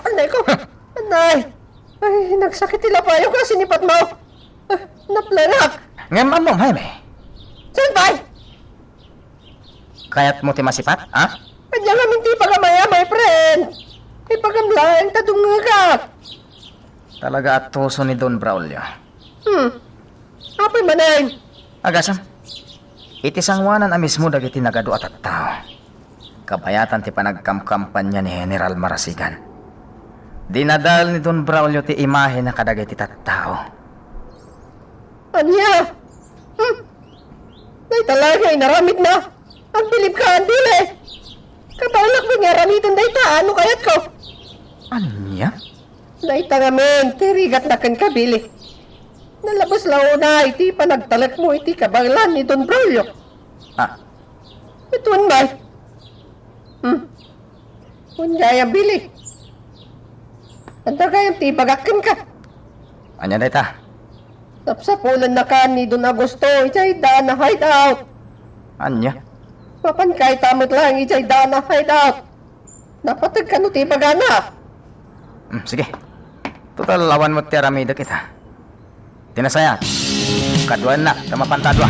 Anay ko! Anay! Ay, nagsakit ti lapayok a sinipatmo! Ah, naplanak! Ngem ammom, Jaime? Saan pay? Kayatmo ti masipat, ha? Ania ngamin ti ibagam aya, my friend? Ibagam laeng ta dumngegak. Talaga a tuso ni Don Braulio. Hmm. Apay manen? Agasem, iti sangoanan a mismo dagiti nagadu a tattao, kabayatan ti panagkamkampanya ni General Marasigan, dinadael ni Don Braulio ti imahena kadagiti tattao. Ania? Hmm? Dayta laeng nga inaramidna. Agbilibka, Billy! Kabaelak met nga aramiden dayta, no kayatko. Ania? Dayta ngamin ti rigatna kenka, Billy. Nalabes la unay ti panagtalekmo iti kabaelan ni Don Braulio. Ah. Itoon, bay. Hmm. Ania gayam, Billy? Ania gayam ti ibagak kenka? Ania dayta? Sapsapulennaka ni Don Augusto idiay Dana Hideout. Ania? Mapanka ita met laeng idiay Dana Hideout. Napateg kano ti ibagana? Hmm, sige. Total, awan met ti aramidek ita. Ti nasayaat, kaduaennak ta mapanta a dua.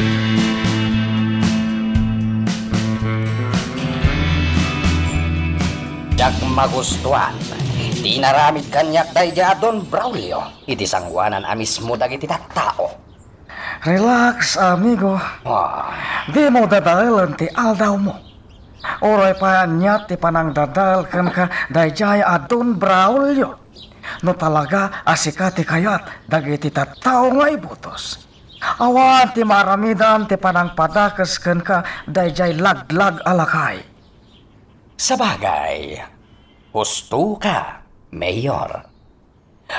Diak magustuan ti inaramid kaniak daydiay a Don Braulio iti sangoanan a mismo dagiti tattao. Relax, amigo. Ah. Dimo dadaelen ti aldawmo. Uray pay ania ti panangdadael kenka daydiay a Don Braulio. No talaga a sika ti kayat dagiti tattao nga ibutos, awan ti maaramidan ti panangpadakes kenka daydiay laglag a lakay. Sabagay, husto ka, Mayor.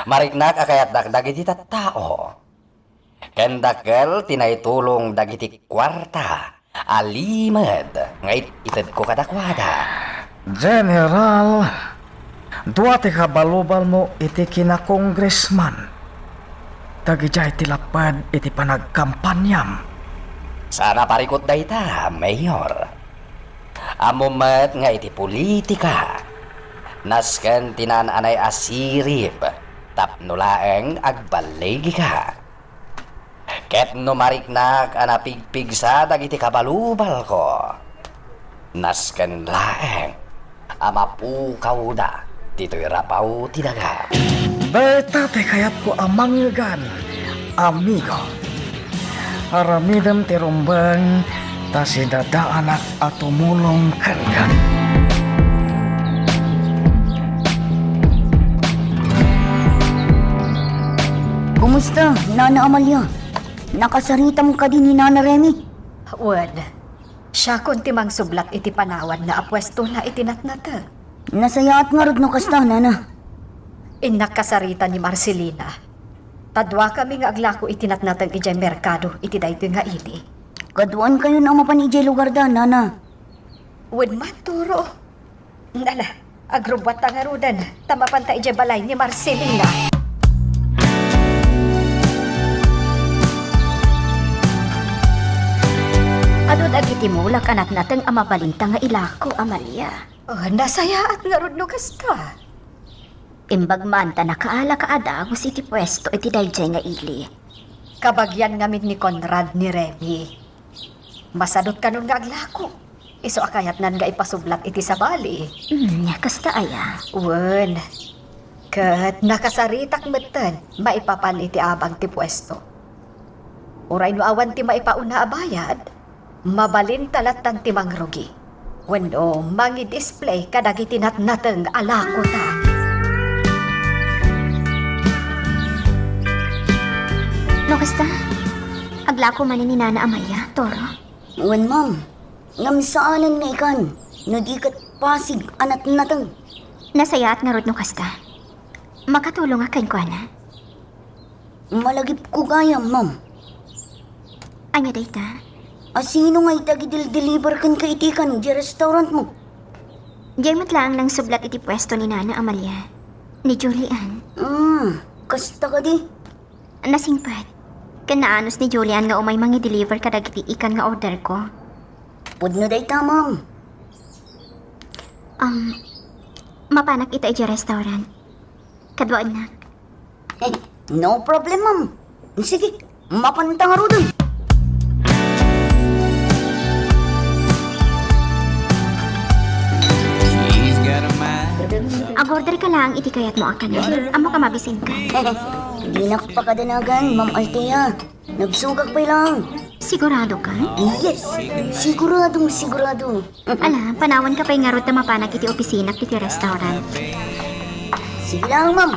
Mariknak a kayatdak dagiti tattao. Ken dakkel ti naitulong dagiti kuarta a limed nga it-itedko kadakuada. General, dua ti kabalubalmo iti kina-congressman. Dagidiay ti lapped iti panagkampaniam. Saan a parikut dayta, Mayor. Ammom met nga iti politika, nasken ti naan-anay a sirib tapno laeng agballigika. Ket no mariknak a napigpigsa dagiti kabalubalko, nasken laeng a mapukawda ditoy rapaw ti daga. Dayta ti kayatko a mangngegan, amigo. Aramidem ti rumbeng ta sidadaanak a tumulong kenka. Kumusta, Nana Amalia? Nakasaritam kadi ni Nana Remy? Wen, siakon ti mangsublat iti panawanna a puestona iti natnateng. Nasayaat ngarud no kasta, Nana. Innak kasarita ni Marcelina. Ta duakami nga aglako iti natnateng idiay merkado iti daytoy nga ili. Kaduaenkayon a mapan idiay lugarda, Nana. Wen man, Toro. Ala, agrubbuatta ngaruden, ta mapanta idiay balay ni Marcelina. Adu dagiti mulak a natnateng a mabalinta nga ilako, Amalia. Oh, nasayaat ngarud no kasta. Imbag man ta nakaala ka a dagus iti puesto iti daydiay nga ili. Kabagian ngamin ni Conrad ni Remy. Masadut kanon nga aglako. Isu a kayatnan nga ipasublat iti sabali. Hmm, kasta aya? Wen. Ket nakasaritak metten maipapan iti abang ti puesto. Uray no awan ti maipauna a bayad, mabalinta lattan ti mangrugi wenno mangi-display kadagiti natnateng a lakota. No kasta, aglako manen ni Nana Amalia, Toro? Wen, ma'am. Ngem saanen nga ikan no di ket pasig a natnateng. Nasayaat ngarud no kasta. Makatulongak kenkuana. Malagipko gayam, ma'am. Ania dayta? A sino nga iti agidel-deliver kenka iti ikan iti restaurantmo? Diay met laeng nangsublat iti puesto ni Nana Amalia, ni Julian. Ah, kasta kadi? Nasingpet. Ken naanus ni Julian nga umay mangi-deliver kadagiti ikan nga orderko. Pudno dayta, ma'am. Um, mapanak ita idiay restaurant. Kaduaennak. Eh, no problem, ma'am. Sige, mapanta ngaruden. Agorder ka laeng iti kayatmo a kanen. Ammok a mabisinka. Dinak pakadanagan, Ma'am Althea. Nagsugak pay laeng. Sigurado ka? Yes, siguradong sigurado. Ala, panawanka pay ngarud ta mapanak iti opisina iti restaurant. Sige laeng, ma'am.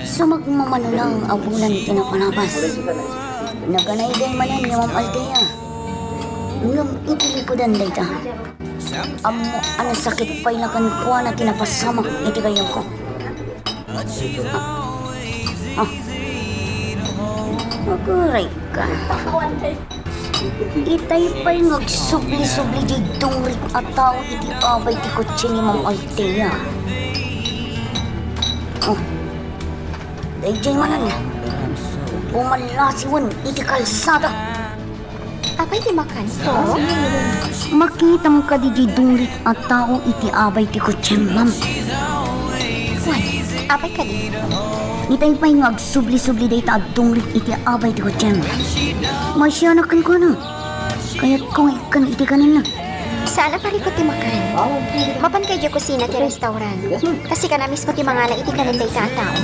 Sumagmamano laeng a bulan ti napalabas. Naganayday manen ni Ma'am Althea. Ngem iti likudan dayta, ammo a nasakit pay la kenkuana ti napasamak iti gayyemko. Ah. Ah. Aguray ka. Itay pay nga agsubli-subli diay dungrit a tao iti abay ti kotse ni Ma'am Althea. Oh. Daydiay manen, pumalasiwen iti kalsada. Apay ti makanto? Makitam kadi diay dungrit a tao iti abay ti kotsem, ma'am? Wen, apay kadi? Itay pay nga agsubli-subli dayta a dungrit iti abay ti kotsem. Maasianak kenkuana. Kayatko nga ikkan iti kanenna. Saan a parikut ti makan. Mapanka idiay kusina ti restaurant. Yes, ma'am. Ta sika na mismo ti mangala iti kanen dayta a tao.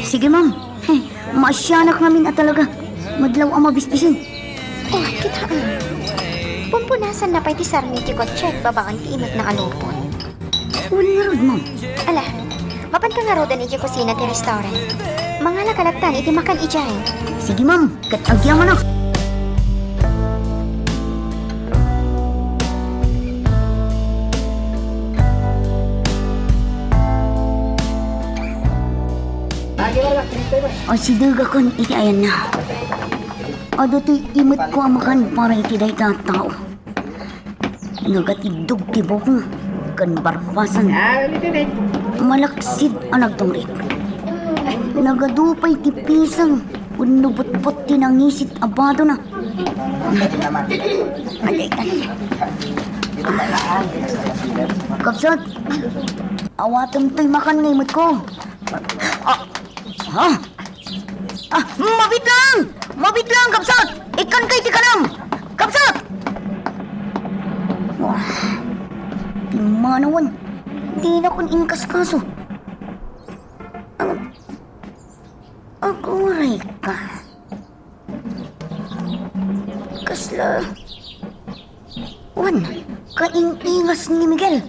Sige, ma'am. He, maasianak ngamin a talaga. Madlaw a mabisbisen. Oh, kitaan. Pumpunasanna pay ti sarmi ti kotsek babaen ti imetna a lupot. Wen ngarud, ma'am. Ala, mapanka ngaruden idiay kusina ti restaurant. Mangalaka lattan iti makan idiay. Sige, ma'am. Ket agyamanak. Asidegakon iti ayanna. Adda ti imetko a makan para iti dayta a tao. Nagatiddog ti buokna ken barbasan. Malaksid a nagdungrit. Nagadu pay ti pisang wenno butbot ti nangisit a badona. Kabsat, awatem toy makan nga imetko. Ah, ha? Ah, mabiit lang! Mabiit lang, kabsat! Ikkanka iti kanam! Kabsat! Wah, pimmanawen. Dinakon inkaskaso. Ang, aguray ka. Kasla Wen, kaing-ingas ni Miguel.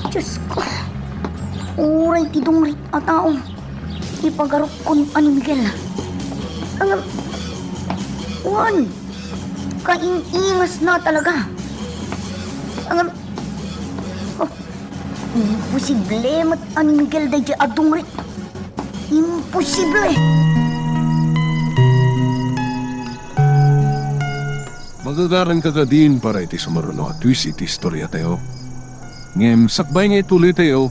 Diyos ko, uray ti dungrit a tao, ipagarupkon a ni Miguel. Ngem, wen, kaing-ingasna talaga. Ngem, oh, imposible met a ni Miguel daydiay a dungrit. Imposible! Magagaranka kadin para iti sumaruno a twist iti istoriatayo. Ngem sakbay nga ituloytayo,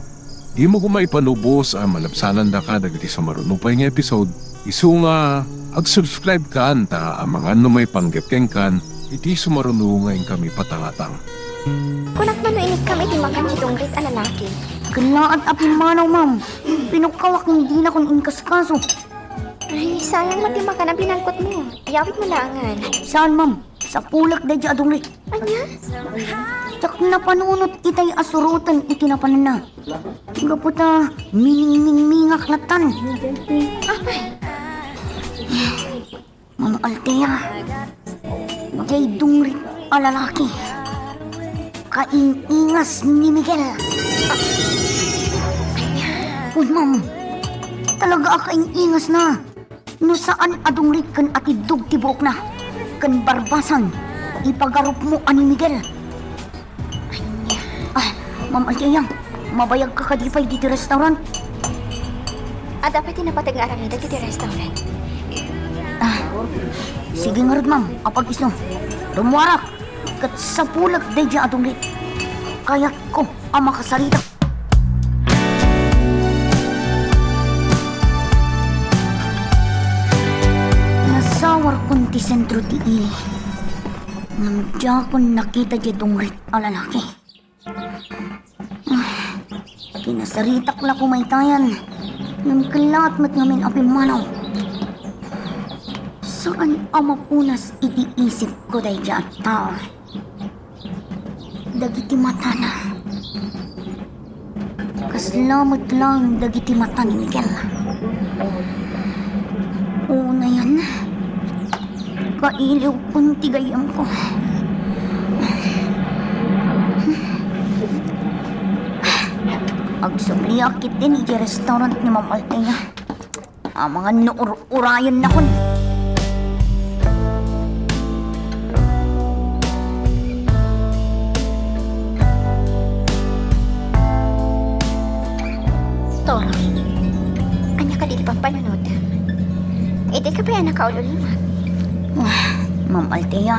dimo koma ipanubos a malabsanandaka dagiti sumaruno pay nga episode, isu nga ag-subscribe kan ta amangan no maipanggep kenkan iti sumaruno nga inkami patangatang. Kunak man no inikkam iti makan ti dungrit a lalaki. Kellaat a pimmanaw, ma'am. Pinukkawak, dinakon inkaskaso. Ay, sayang met ti makan a binalkotmo. Yawitmo laengen. Saan, ma'am? Sapulek daydiay a dungrit. Ania? Diak napanunot itay a suroten iti napananna. Gapu ta miningmingmingak lattan. Apay? Ma'am Althea, diay dungrit a lalaki, kaing-ingas ni Miguel. Wen, ma'am, talaga a kaing-ingasna. No saan a dungrit ken atiddog ti buokna ken barbasan, ipagarupmo a ni Miguel. Ah, Ma'am Althea, mabayagka kadi pay ditoy restaurant? Adda pay ti napateg nga aramidek iti restaurant? Ah, sige ngarud, ma'am, apag-isu. Rummuarak, ket sapulek daydiay a dungrit. Kayatko a makasaritak. Nasawarkon ti sentro ti ili. Ngem diakon nakita diay dungrit a lalaki. Ah, kinasaritak la koma itayan, ngem kellaat met ngamin a pimmanaw. Saan a mapunas iti isipko daydiay a tao. Dagiti matana. Kasla met laeng dagiti mata ni Miguel. Unayen, kailiwkon ti gayyemko. Agsubliak ketdin idiay restaurant ni Ma'am Althea. Amangan no ur-urayennakon. Panunotem. Idi ka pay a nakaul-ulimak? Ah, Ma'am Althea,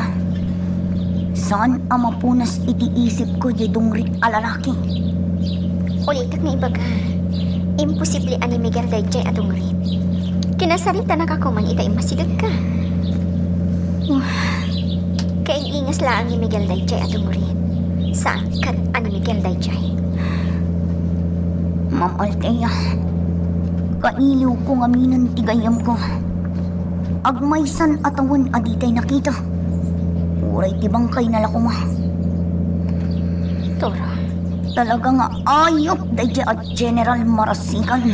saan a mapunas iti isipko diay dungrit a lalaki. Ulitek nga ibaga, imposible a ni Miguel daydiay a dungrit. Kinasaritanaka koman ita immasidegka. Kaing-ingas laeng ni Miguel daydiay a dungrit. Saan ket a ni Miguel daydiay. Ma'am Althea, kailiwko ngaminen ti gayyemko. Agmaysan a tawen a ditay nakita. Uray ti bangkayna la koma. Toro. Talaga nga ayup daydiay a General Marasigan.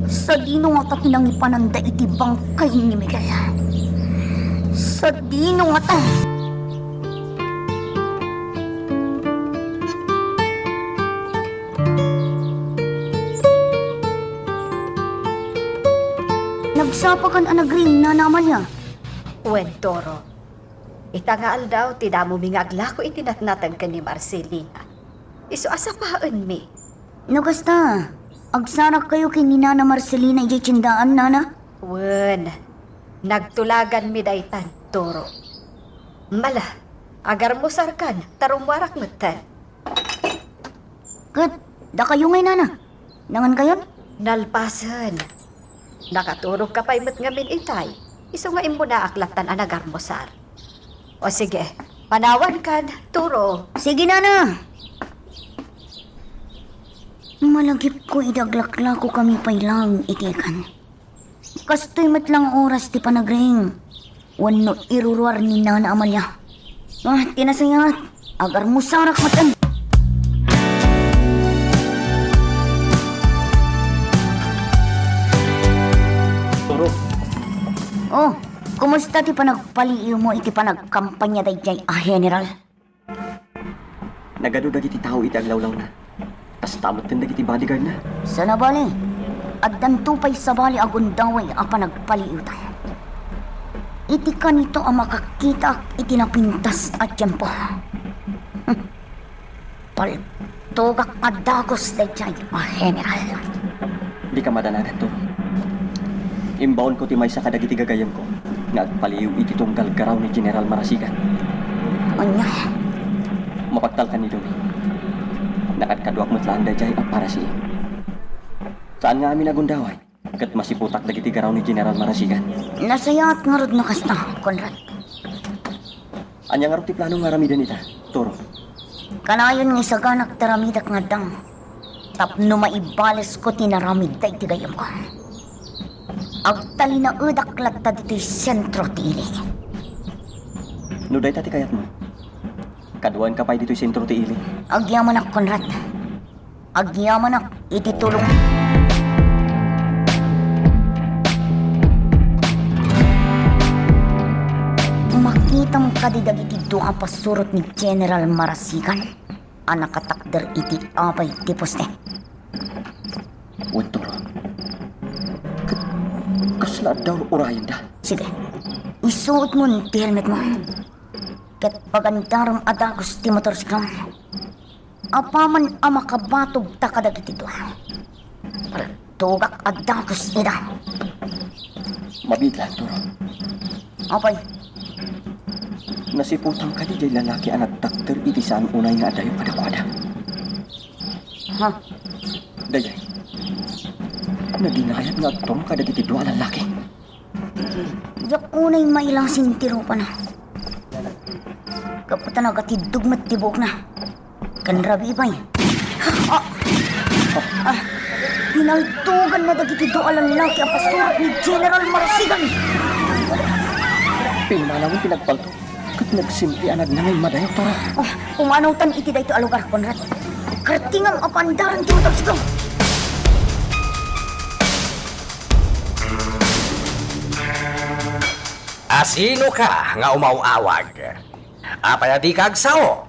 Sadino ngata ti nangipananda iti bangkay ni Miguel? Sadino ngata? Nagsapakan a nagriing, Nana Amalia. Wen, Toro. Ita nga aldaw, ti damomi nga aglako iti natnateng ken ni Marcelina. Isu a sapaenmi. No kasta, agsarakkayo ken ni Nana Marcelina idiay tiendaan, Nana? Wen, nagtulaganmi daytan, Toro. Mala, agarmusarkan, ta rummuarak metten. Ket dakayo ngay, Nana? Nangankayon? Nalpasen. Nakaturogka pay met ngamin itay. Isu nga immunaak lattan a nagarmusar. O sige, panawankan, Toro. Sige, Nana. Malagipko idi aglaklakokami pay laeng iti ikan. Kastoy met la nga oras ti panagriing wenno iruruar ni Nana Amalia. Ah, ti nasayaat, agarmusarak metten. Toro. Oh, kumusta ti panagpaliiwmo iti panagkampanya daydiay a General? Nagadu dagiti tao iti aglawlawna. Kasta metten dagiti bodyguardna. Sana bale, addanto pay sabali a gundaway a panagpaliiwta. Iti kanito a makakitaak iti napintas a tiempo. Hmm. Paltogak a dagus daydiay a General. Dika madanagan, Toro. Imbaonko ti maysa kadagiti gagayyemko nga agpaliiw iti tunggal garaw ni General Marasigan. Ania? Mapagtalkan ni Domi. Nakadkaduak met laeng daydiay a parasiing. Saan nga amin a gundaway ket masiputak dagiti garaw ni General Marasigan. Nasayaat ngarud no kasta, Conrad. Ania ngarud ti plano nga aramiden ita, Toro? Kanayon nga isaganak ti aramidek nga addang tapno maibalesko ti naramid daydi gayyemko. Agtalinaedak latta ditoy sentro ti ili. No dayta ti kayatmo, kaduaenka pay ditoy sentro ti ili. Agyamanak, Conrad. Agyamanak iti tulong. Makitam kadi dagiti dua a pasurot ni General Marasigan a nakatakder iti abay ti poste? Wen, Toro. Ket kasla adda ur-urayenda? Sige. Isuotmon ti helmetmo. Ket pagandarem a dagus ti motorsiklo. Apaman a makabatogta kadagiti dua, paltogak a dagus ida. Mabiit laeng, Toro. Apay? Nasiputam kadi diay lalaki a nagtakder iti saan unay nga adayo kadakuada? Ha? Dayay. Naginayat nga agturong kadagiti dua a lalaki. Diak unay mailasin ti rupana. Gapu ta nagatiddog met ti buokna. Ken rabii pay. Ah! Ah! Pinaltoganna dagiti dua a lallaki a pasurot ni General Marasigan. Pimmanawen ti nagpalto ket nagsimre a nagnangay madayo, Toro. Oh, pumanawtan iti daytoy a lugar, Conrad. Kartingam a paandaran ti motorsiklo. Asinoka nga umaw-awag? Apay a dika agsao?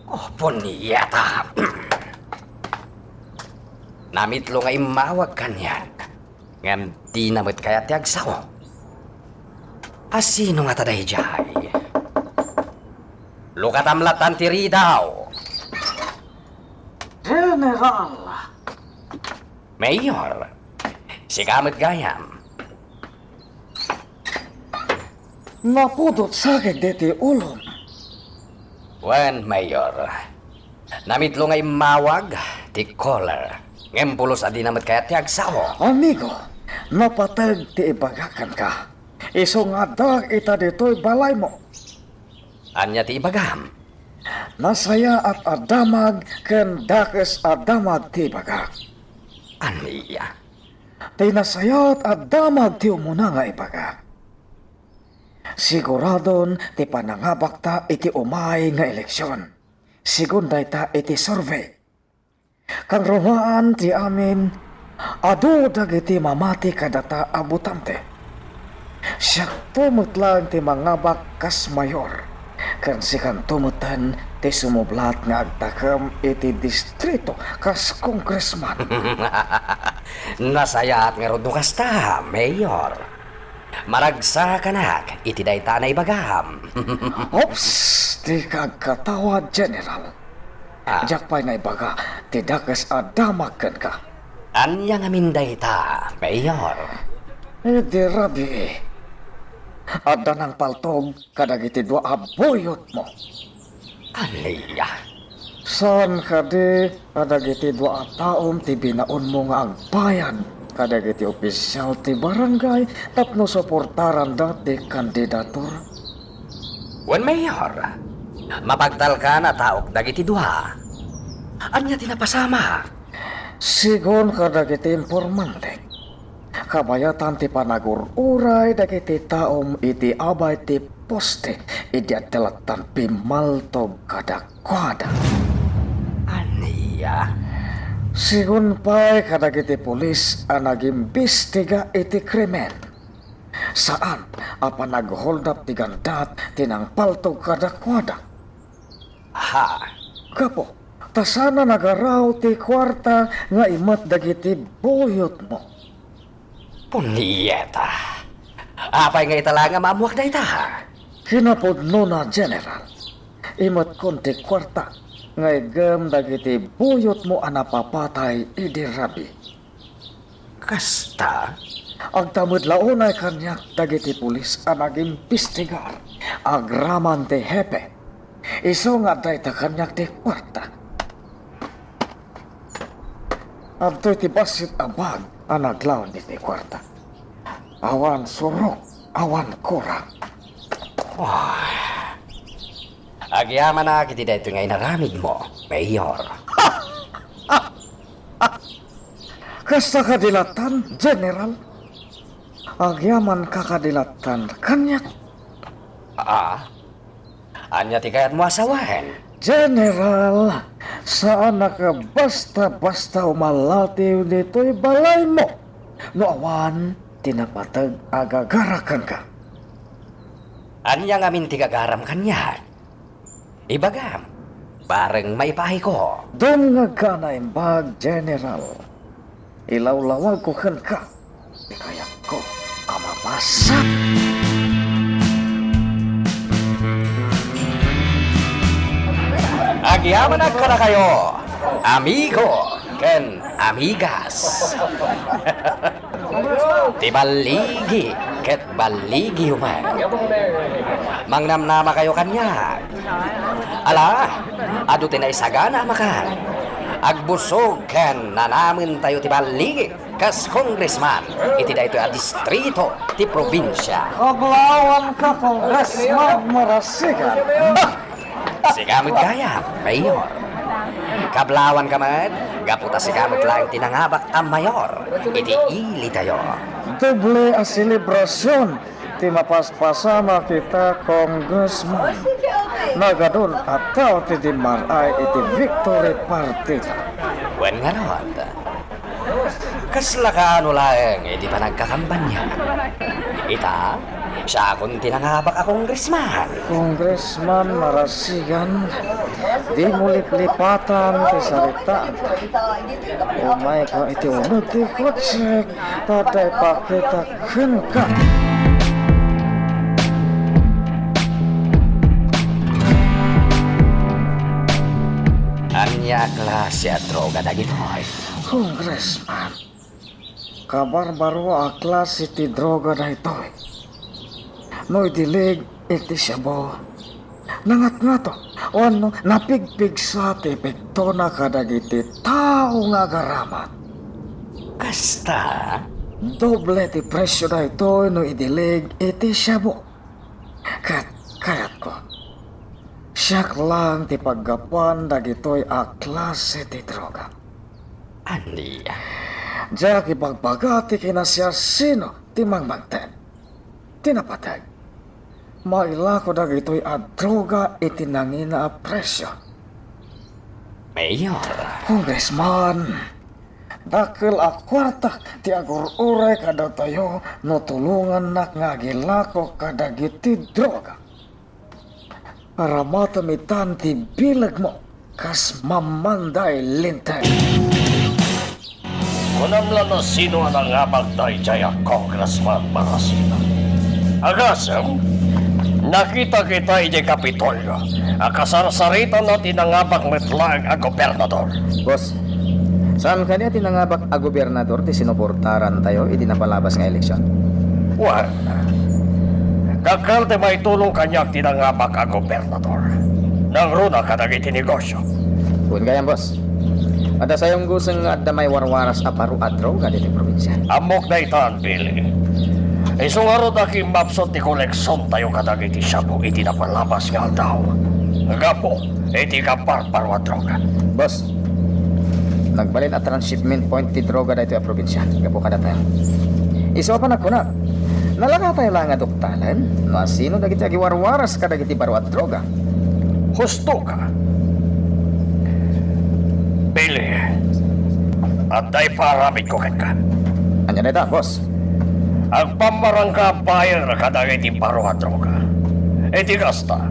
Oh, punyeta! Namitlo nga immawag kaniak, ngem dina met kayat ti agsao. Asino ngata daydiay? Lukatam lattan ti ridaw. General! Mayor, sika met gayam. Napudot sakit ditoy ulom. Wen, Mayor. Namitlo nga immawag ti caller. Ngem pulos a dina met kayat ti agsao. Amigo, napateg ti ibagak kenka. Isu nga addaak ita ditoy balaymo. Ania ti ibagam? Nasayaat a damag ken dakes a damag ti ibagak. Ania? Ti nasayaat a damag ti umuna nga ibagak. Siguradon ti panangabakta iti umay nga eleksion. Segun dayta iti survey. Kangruaan ti amin, adu dagiti mamati kadata a botante. Siakto met laeng ti mangabak kas mayor, ken sikanto meten ti sumublat nga agtakem iti distrito kas congressman. Nasayaat ngarud no kasta, Mayor. Maragsakanak iti dayta a naibagam. Ops, dika agkatawa, General. Ah. Diak pay naibaga ti dakes a damag kenka. Ania ngamin dayta, Mayor? Idi rabii, adda nangpaltog kadagiti dua a buyotmo. Ania? Saan kadi a dagiti dua a taom ti binaonmo nga agbayad kadagiti opisial ti barangay tapno suportaranda ti kandidatur? Wen, Mayor, mapagtalkan a taok dagiti dua. Ania ti napasamak? Sigun kadagiti informantek, kabayatan ti panagur-uray dagiti taom iti abay ti poste idi adda lattan pimmaltog kadakuada. Ania? Sigun pay kadagiti pulis a nagimbestiga iti krimen, saan a panagholdap ti gandat ti nangpaltog kadakuada. Ha? Gapu ta saan a nagaraw ti kuarta nga imet dagiti buyotmo. Punyeta! Apay nga ita laeng a maammoak dayta? Kinapudnona, General, imetkon ti kuarta nga iggem dagiti buyotmo a napapatay idi rabii. Kasta? Agtammed la unay kaniak dagiti pulis a nagimbestigar agraman ti hepe. Isu nga adda ita kaniak ti kuarta. Adtoy ti bassit a bag a naglaon iti kuarta. Awan surok, awan kurang. Ay. Agyamanak iti daytoy nga inaramidmo, Mayor. Kasta kadi lattan, General? Agyamanka kadi lattan kaniak? Ah? Ania ti kayatmo a sawen? General, saan a kabasta-basta umalatiw ditoy balaymo no awan ti napateg a gagara kenka. Ania ngamin ti gagaram kaniak? Ibagam, bareng maipaayko. Dumngegka a naimbag, General. Ilawlawagko kenka ti kayatko a mabasa. Agyamanak kadakayo, amigo ken amigas. Ti balligi ket balligiyo met. Mangnamnamakayo kaniak. Ala, adu ti naisagana a makan. Agbusog ken nanamentayo ti balligi kas congressman iti daytoy a distrito ti probinsia. Kablawanka, Congressman Marasigan. Sika met gayam, Mayor. Kablawanka met, gapu ta sika met laeng ti nangabak a mayor iti ilitayo. Doble a selebrasion ti mapaspasamak ita, Congressman. Nagadun a tao ti dimmaray iti victory party ta. Wen ngarud, kasla kaano laeng iti panagkakampanya? Ita, siakon ti nangabak a congressman. Congressman Marasigan, dimo liplipatan ti saritaanta. Umayka iti uneg ti kotsek, ta adda ipakitak kenka. Ania a klase a droga dagitoy? Congressman, Kabarbaro a klase ti droga daytoy. No idilig iti shabu, nangatngato wenno napigpigsa ti epektona kadagiti tao nga agaramat. Kasta? Doble ti presio daytoy no idilig iti shabu. Ket kayatko, siak laeng ti paggapuan dagitoy a klase ti droga. Ania? Diak ibagbaga ti kinasiasino ti mangmangted, ti napateg. Mailako dagitoy a droga iti nangina a presio. Mayor. Congressman, dakkel a kuarta ti agur-uray kadatayo no tulongannak nga agilako kadagiti droga. Aramatem itan ti bilegmo kas mammanday linteg. Kunam la no sino a nangabak daydiay a Congressman Marasina. Agasem, nakitak ita idiay Kapitolio a kasarsaritana ti nangabak met laeng a gobernador. Boss, saan kadi a ti nangabak a gobernador ti sinuportarantayo iti napalabas nga eleksyon? Wen, dakkel ti maitulong kaniak ti nangabak a gobernador. Nangruna kadagiti negosio. Wen gayam, boss. Adda sayo a guseng nga adda maiwarwaras a baro a droga ditoy probinsia. Ammok daytan, Billy. Isu ngarud a kimmapsut ti koleksiontayo kadagiti shabu iti napalabas nga aldaw. Gapu iti kabarbaro a droga. Boss, nagbalin a transshipment point ti droga daytoy a probinsia gapu kadatayo. Isu a panagkunak, nalakatayo laeng a duktalen no asino dagiti agiwarwaras kadagiti baro a droga. Husto ka. Billy, adda ipaaramidko kenka. Ania dayta, boss? Agpammarangka a buyer kadagiti baro a droga. Iti kasta,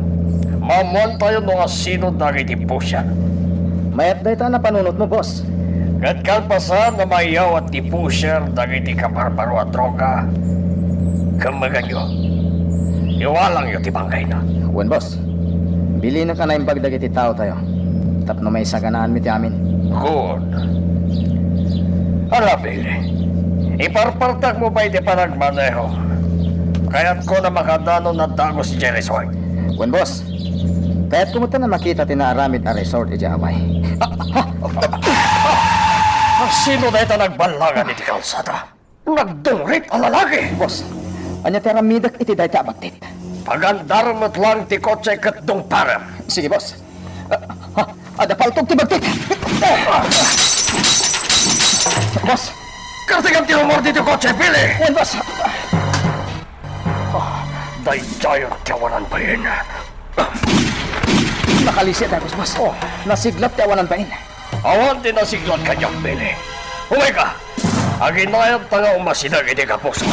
maammoantayo no asino dagiti pusher. Mayat dayta a napanunotmo, boss. Ket kalpasan a maiyawat ti pusher dagiti kabarbaro a droga, kemmeganyo. Iwalangyo ti bangkayna. Wen, boss. Bilinenka a naimbag dagiti taotayo tapno maisaganaanmi ti amin. Good. Ala, Billy, iparpartakmo pay ti panagmaneho. Kayatko a makadano a dagus idiay resort. Wen, boss. Kayatko met a makita ti naaramid a resort idiay Hawaii. Sino dayta nagballangan iti kalsada? Nagdungrit a lalaki! Boss, ania ti aramidek iti dayta a bagtit? Pagandarem met laeng ti kotse ket dungparem. Sige, boss. Ah, ah, adda paltog ti bagtit! Boss! Kartegan ti rumor ditoy kotse, Billy! Wen, boss! Ah, daydiay ti awanan bain. Nakalisi a dagus, boss. Oh. Nasiglat ti awanan bain. Awan ti nasiglat kaniak, Billy. Umayka! Aginayadta nga umasideg iti kapuso.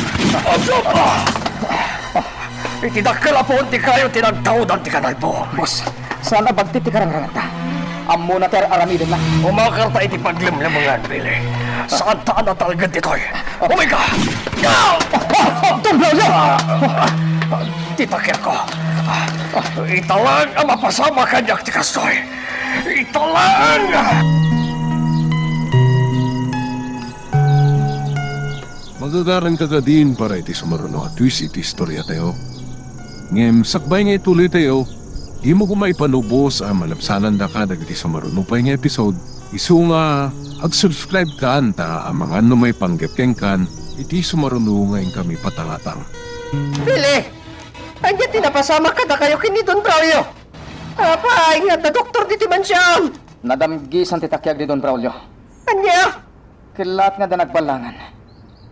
Iti dakkel a puon ti kayo ti nagtaudan ti kanalbo. Boss, saan a bagtit ti karangrangetta. Ammona ti ar-aramidenna. Umakarta iti paglemlemengan, Billy. Saanta a natalged ditoy. Umayka! Don Braulio! Ti takderko. Ita laeng a mapasamak kaniak ti kastoy. Ita laeng! Magagaranka kadin para iti sumaruno a twist iti istoriatayo. Ngem sakbay nga ituloytayo, dimo koma ipanubos a malabsanandaka dagiti sumaruno pay nga episode, isu nga ag-subscribe kan ta amangan no maipanggep kenkan iti sumaruno nga inkami patangatang. Billy! Ania ti napasamak kadakayo ken ni Don Braulio? Apay nga adda doktor ditoy mansion? Nadamgisan ti takiag ni Don Braulio. Ania? Kellaat nga adda nagballangan.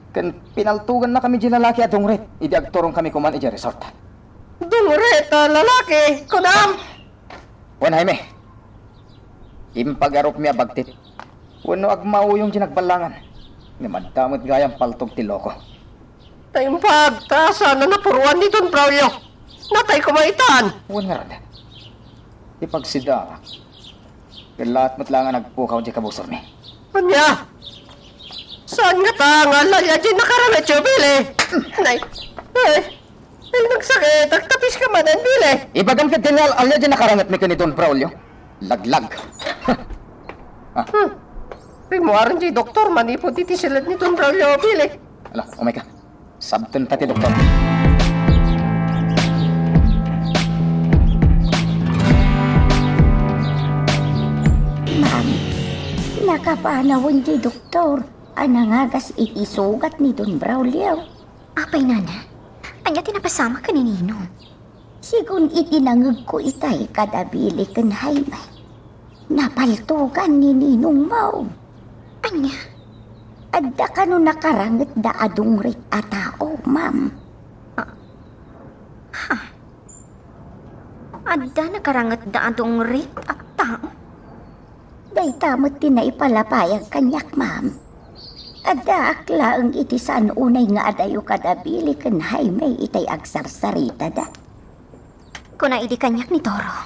Ken pinaltogannakami diay lalaki a dungrit idi agturonkami koma idiay resort. Dungrit a lalaki, kunam? Wen, Jaime. Impagarupmi a bagtit. Wenno agmauyong diay nagballangan. Ngem adda met gayam paltog ti loko. Naimbag, ta saan a napuruan ni Don Braulio. Natay koma itan. Wen ngarud. Ti pagsidaak. Kellaat met laeng a nagpukaw diay kabusormi. Ania? Saan ngata nga alliaw diay nakarangetyo, Billy? Nay, ay, ay, nagsakit. Agtapiska manen, Billy. Ibagam ketdi nga al-, alliaw diay nakarangetmi ken ni Don Braulio. Laglag. Ah. Hmm. Rimmuaren diay doktor manipud iti silet ni Don Braulio a bili. Ala, umayka. Sabtenta ti doktor. Ma'am, nakapanawen diay doktor a nangagas iti sugat ni Don Braulio. Apay, nana? Ania ti napasamak ken ni Ninong? Sigun iti nangegko itay kada bili ken Jaime, napaltogan ni Ninongmo. Ania? Adda kano nakarangetda a dungrit a tao, ma'am. Ah, ha? Adda nakarangetda a dungrit a tao? Dayta met ti naipalapayag kaniak, ma'am. Addaak laeng iti saan unay nga adayo kada bili ken Jaime itay agsarsaritada. Kuna idi kaniak ni Toro,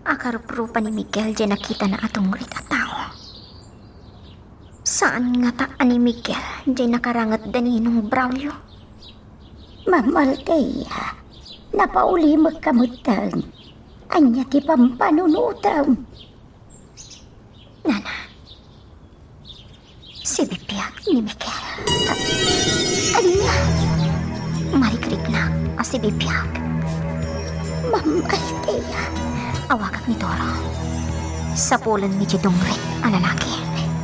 akaruprupa ni Miguel diay nakitana a dungrit a tao. Saan ngata a ni Miguel diay nakarangetda ni Ninong Braulio? Ma'am Althea, napaulimekka metten. Ania ti pampanunotem? Nana, sibibiag ni Miguel. Ania? Marikriknak a sibibiag. Ma'am Althea. Awagak ni Toro. Sapulenmi ti dungrit a lalaki.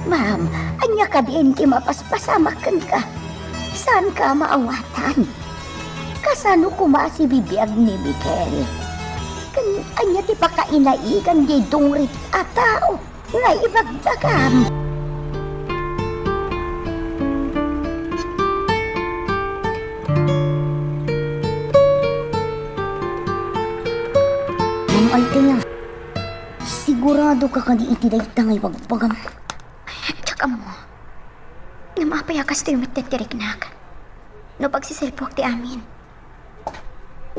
Ma'am, ania kadin ti mapaspasamak kenka? Saanka a maawatan? Kasano koma a sibibiag ni Miguel? Ken ania ti pakainaigan diay dungrit a tao nga ibagbagam? Ma'am Althea, siguradoka kadi iti dayta nga ibagbagam? Diak ammo. Ngem apay a kastoy met ti riknak? No pagsiselpoak ti amin.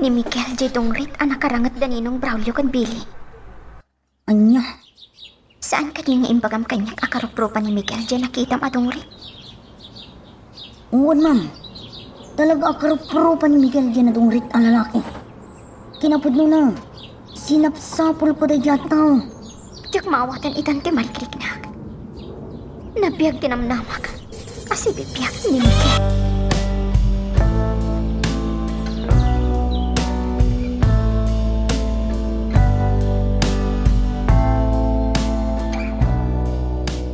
Ni Miguel diay dungrit a nakarangetda ni Ninong Braulio ken Billy. Ania? Saan kadi nga imbagam kaniak a karuprupa ni Miguel diay nakitam a dungrit? Wen, ma'am. Talaga a karuprupa ni Miguel diay nadungrit a lalaki. Kinapudnona, sinapsapulko daydiay a tao. Diak maawatan itan ti marikriknak. Nabiag ti namnamak a sibibiag ni Miguel.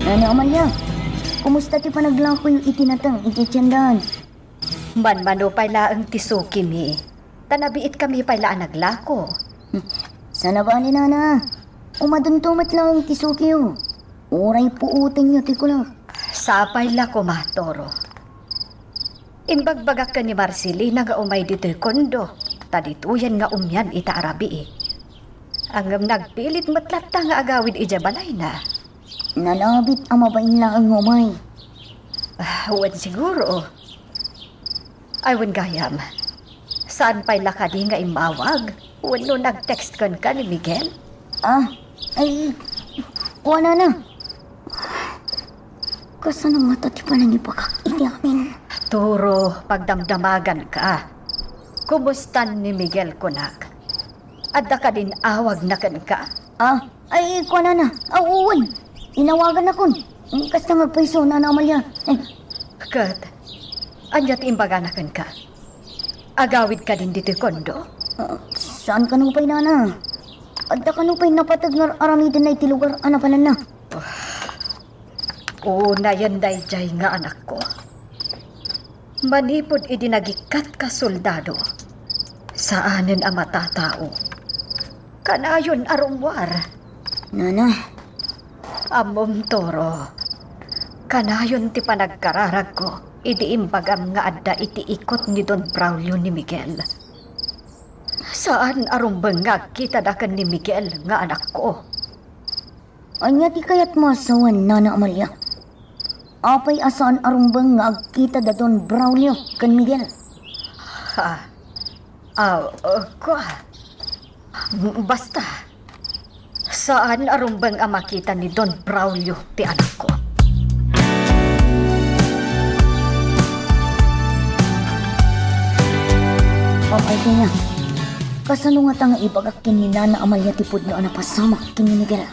Nana Amalia, kumusta ti panaglakoyo iti nateng iti tiendahan? Manmano pay laeng ti sukimi, ta nabiitkami pay la a naglako. Hmm, saan a bali, nana. Umadunto met laeng ti sukiyo. Uray puotenyo ti kulak. Sapay la koma, Toro. Imbagbagak ken ni Marcelina nga umay ditoy kondo, ta ditoyen nga umian ita a rabii. Ngem nagpilit met latta nga agawid idiay balayna. Nalabit a mabain laeng nga umay. Ah, wen siguro. Ay, wen gayam. Saan pay la kadi nga immawag wenno nag-text kenka ni Miguel? Ah, ay, kuanana. Kasano ngata ti panangibagak iti amin? Toro, pagdamdamaganka. Kumustan ni Miguel kunak? Adda kadin awagna kenka? Ah, ay, kuanana. Ah, wen. Inawagannakon. Kasta nga agpayso, Nana Amalia. Eh. Ket, ania ti imbagana kenka? Agawid kadin ditoy kondo? Ah, saan kano pay, nana? Adda kano pay napateg nga ar-aramidenna iti lugar a napananna? Unayen daydiay nga anakko. Manipud idi nagikkat ka soldado, saanen a matatao. Kanayon a rummuar. Nana. Ammom, Toro. Kanayon ti panagkararagko idi imbagam nga adda iti ikot ni Don Braulio ni Miguel. Saan a rumbeng nga agkitada ken ni Miguel nga anakko. Ania ti kayatmo a sawen, Nana Amalia? Apay a saan a rumbeng nga agkita da Don Braulio ken Miguel? Ha? Ah, uh, kua. Basta, saan a rumbeng a makita ni Don Braulio ti anakko. Apay kaya? Kasano ngata nga ibagak ken ni Nana Amalia ti pudno a napasamak ken ni Miguel?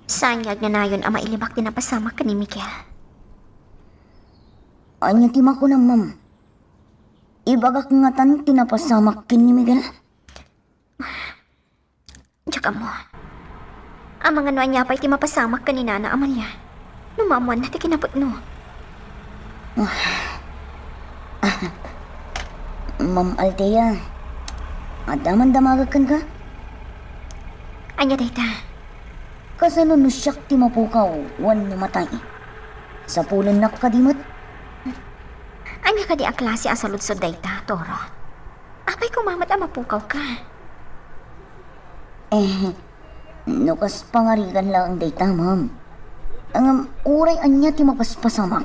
Saan nga agnanayon a mailibak ti napasamak ken ni Miguel? Ania ti makunam, ma'am? Ibagak ngatan ti napasamak ken ni Miguel? Diak ammo. Amangan no ania pay ti mapasamak ken ni Nana Amalia no maammoanna ti kinapudno. Ma'am Althea, adda man damagek kenka? Ania dayta? Kasano no siak ti mapukaw wenno matay? Sapulennak kadi met? Ania kadi a klase a saludsod dayta, Toro? Apay koma met a mapukawka? Eh, no kas pangarigan laeng dayta, ma'am. Ngem uray ania ti mapaspasamak,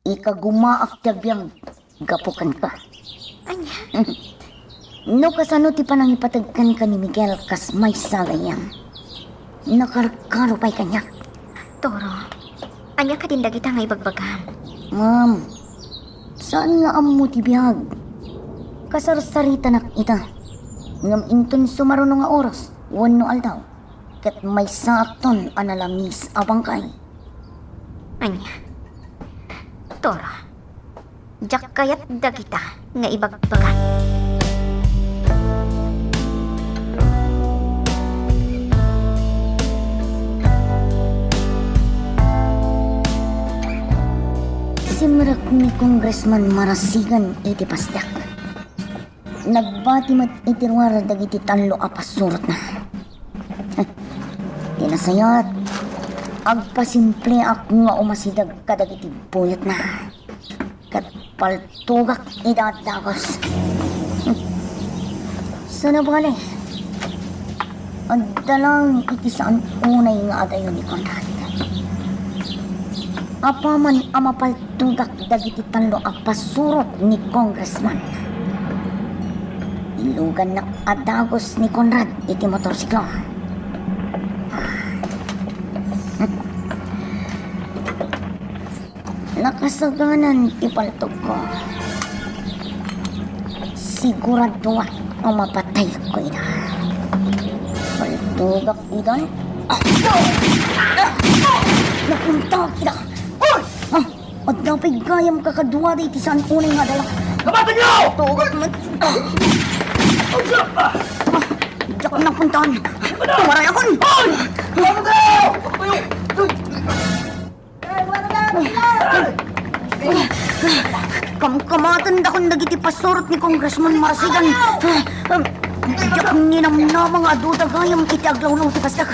ikagumaak ti agbiag gapu kenka. Ania? No kasano ti panangipateg kenka ni Miguel kas maysa gayam, nakarkaro pay kaniak. Toro, ania kadin dagita nga ibagbagam? Ma'am, saan nga ammo ti biag? Kasarsaritanak ita. Ngem inton sumaruno nga oras wenno aldaw, ket maysaakton a nalamis a bangkay. Ania? Toro, diak kayat dagita nga ibagbagam. Simrek ni Congressman Marasigan iti pastak. Nagbati met iti ruar dagiti tallo a pasurotna. Ti nasayaat, agpasimpleak nga umasideg kadagiti buyatna ket paltogak ida a dagus. Saan a bale, adda laeng iti saan unay nga adayo ni Conrad. Apaman a mapaltogak dagiti tallo a pasurot ni Congressman, ilugannak a dagus ni Conrad iti motorsiklo. Nakasaganan ti paltogko. Siguradoak a mapatayko ida. Paltogak idan. Ah! Ah! Napuntak ida. Hoy! Ah! Adda pay gayam kakaduada iti saan unay nga adaya. Kamatayo! Paltogak met. Ah! Ah! Diak napuntahan. Tumaray akon. Hoy! Kamatayo! Kamkamatendakon dagiti pasurot ni Congressman Marasigan. Diak ninamnama nga adu dagayam iti aglawlaw ti pastak.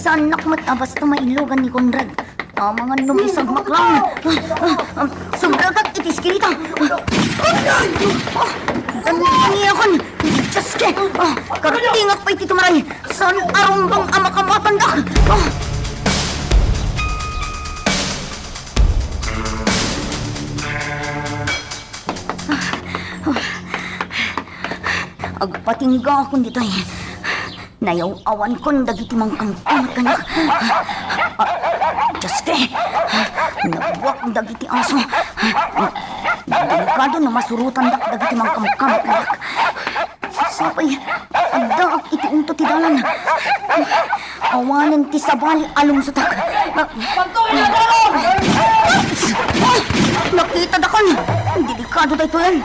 Saannak met a basta mailugan ni Conrad. Amangan no maisagmak lang. Sumragak iti iskinita. Dandaniakon. Diyos ko. Kartingak pay ti tumaray. Saan a rumbeng a makamatandak? Ah! Agpatinggakon ditoy. Nayaw-awankon dagiti mangkamkamat kaniak. Ah, Diyos ko! Nabuak dagiti aso. Delikado no masurotandak dagiti mangkamkamat kaniak. Sapay, addaak iti unto ti dalan. Awanen ti sabali a lungsotak. Ay, nakitadakon. Delikado daytoyen.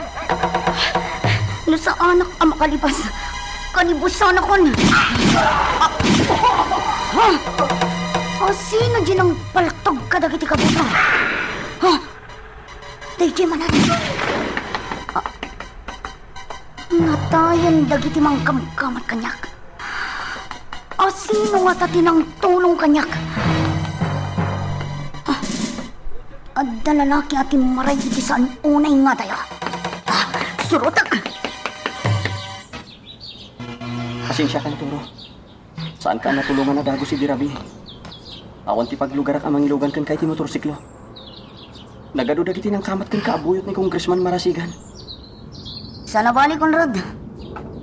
No saanak a makalibas, kanibusanakon. Ah, ah, sino diay nangpaltog kadagiti kabusa? Ah, daydiay manen. Ah, natayen dagiti mangkamkamat kaniak. A sino ngata ti nangtulong kaniak? Ah, adda lalaki a timmaray iti saan unay nga adaya. Ah, surotek! Pasensiakan, Toro. Saanka a natulongan a dagus idi rabii. Awan ti paglugarak a mangilugan kenka iti motorsiklo. Nagadu dagiti nangkamat kenka a buyot ni Congressman Marasigan. Saan a bale, Conrad.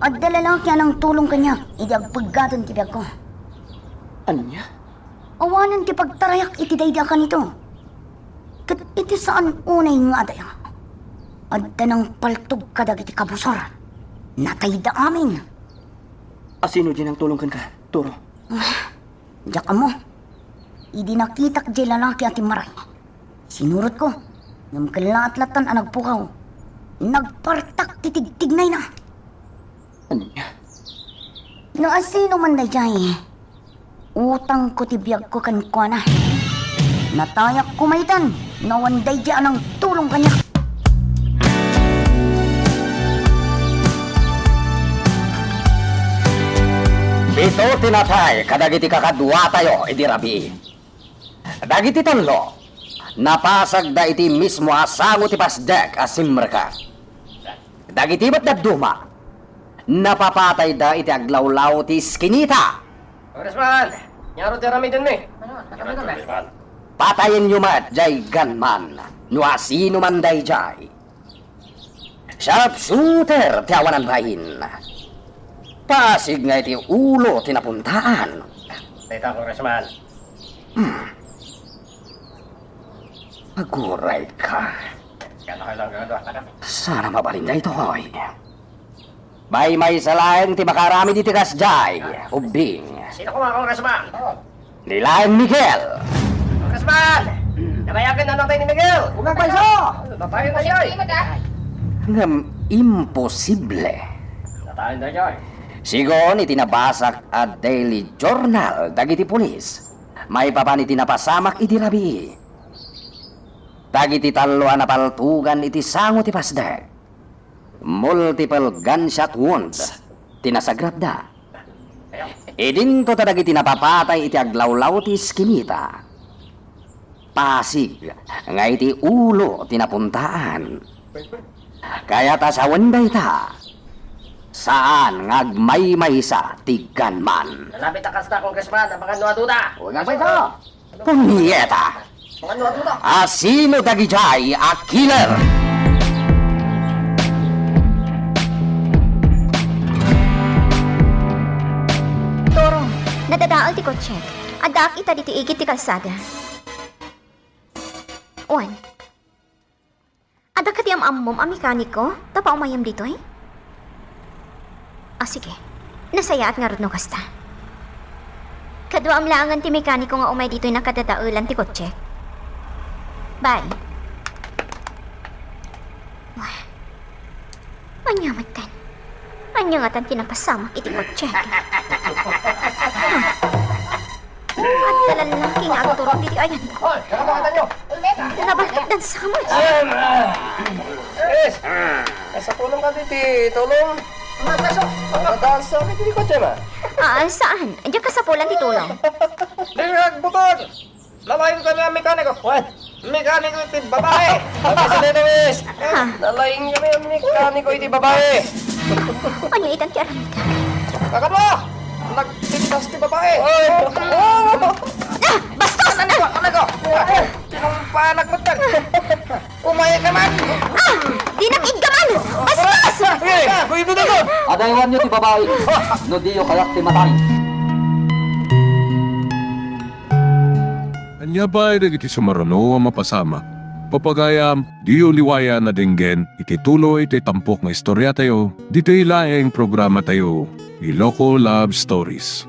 Adda lalaki a nangtulong kaniak idi agpeggaden ti biagko. Ania? Awanen ti pagtarayak iti daydi a kanito. Ket iti saan unay nga adaya, adda nangpaltog kadagiti kabusor. Natayda amin. Asino diay nangtulong kenka, Toro? Diak ammo. Idi nakitak diay lalaki a timmaray, sinurotko, ngem kellaat lattan a nagpukaw. Nagpartak ti tigtignayna. Ania? No asino man daydiay, utangko ti biagko kenkuana. Natayakko mayten no awan daydiay a nangtulong kaniak. Pito ti natay kadagiti kakaduatayo idi rabii. Dagiti tallo, napasagda iti mismo a sango ti pasdek a simreka. Dagiti met dadduma, napapatayda iti aglawlaw ti iskinita. Congressman, ngarud ti aramidenmi? Patayenyo met jay gunman, no asino man dayjay. Sharpshooter ti awanan bain. Pasig nga iti ulo ti napuntaan. Dayta, Congressman. Hmm. Aguray ka. Sana mabalin daytoy. Maymaysa laeng ti makaaramid iti kasjay, ubbing. Sino koma, Congressman? Ni laeng Miguel. Congressman! Nabayagen a natay ni Miguel! Unag maysa! Natayen na siya, eh. Ngem imposible. Natayen na siya, eh. Sigun iti nabasak a Daily Journal dagiti pulis, maipapan iti napasamak idi rabii. Dagiti tallo a napaltugan iti sango ti pasdek. Multiple gunshot wounds ti nasagrapda. Idinto ta dagiti napapatay iti aglawlaw ti iskinita. Pasig nga iti ulo ti napuntaan. Kayat a sawen dayta, saan nga agmaymaysa ti gunman. Nalabit a kasta, Congressman, amangan no aduda. Uy, nga ba ito? Punyeta! Asino dagijay a killer? Toro, nadadael ti kotsek. Addaak ita ditoy igid ti kalsada. Wen, adda kadi am-ammom a mekaniko ta paumayem ditoy? Ah, sige. Nasayaat ngarud no kasta. Kaduaem laengen ti mekaniko nga umay ditoy nakadadaelan ti kotsek. Bye. Wah. Ania metten? Ania ngatan ti napasamak iti kotsek? Adda lallaki nga agturog iti ayanko. Nabaltakdan sa kamay. Yes. Kasapulon ka diti tulong. Nagkasa. Nagkasa diti kotse, ma. Ah, saan? Diak kasapulan ti tulong. Di nga agbutang. Nalaing kami ang mekaniko. What? Mekaniko iti babae. Ang isa na, miss. Ha? Nalaing kami ang mekaniko iti babae. Ania itan ti aramid? Kakabla! Nagpintas ti babae. Oy! Oh! Ah! Bastos! Ano ka? Ano ka? Tinumpa anak mo tan. Umaya ka man! Ah! Dinak iggaman! Bastos! Eh! Kuya Dudut! Adayawanyo ti babae. No diyo kayat ti matay. Ania pay dagiti sumaruno a mapasamak? Papagayam, diyo liwayan a denggen iti tuloy ti tampok nga istoriatayo, ditoy laeng programatayo, Iloko Love Stories.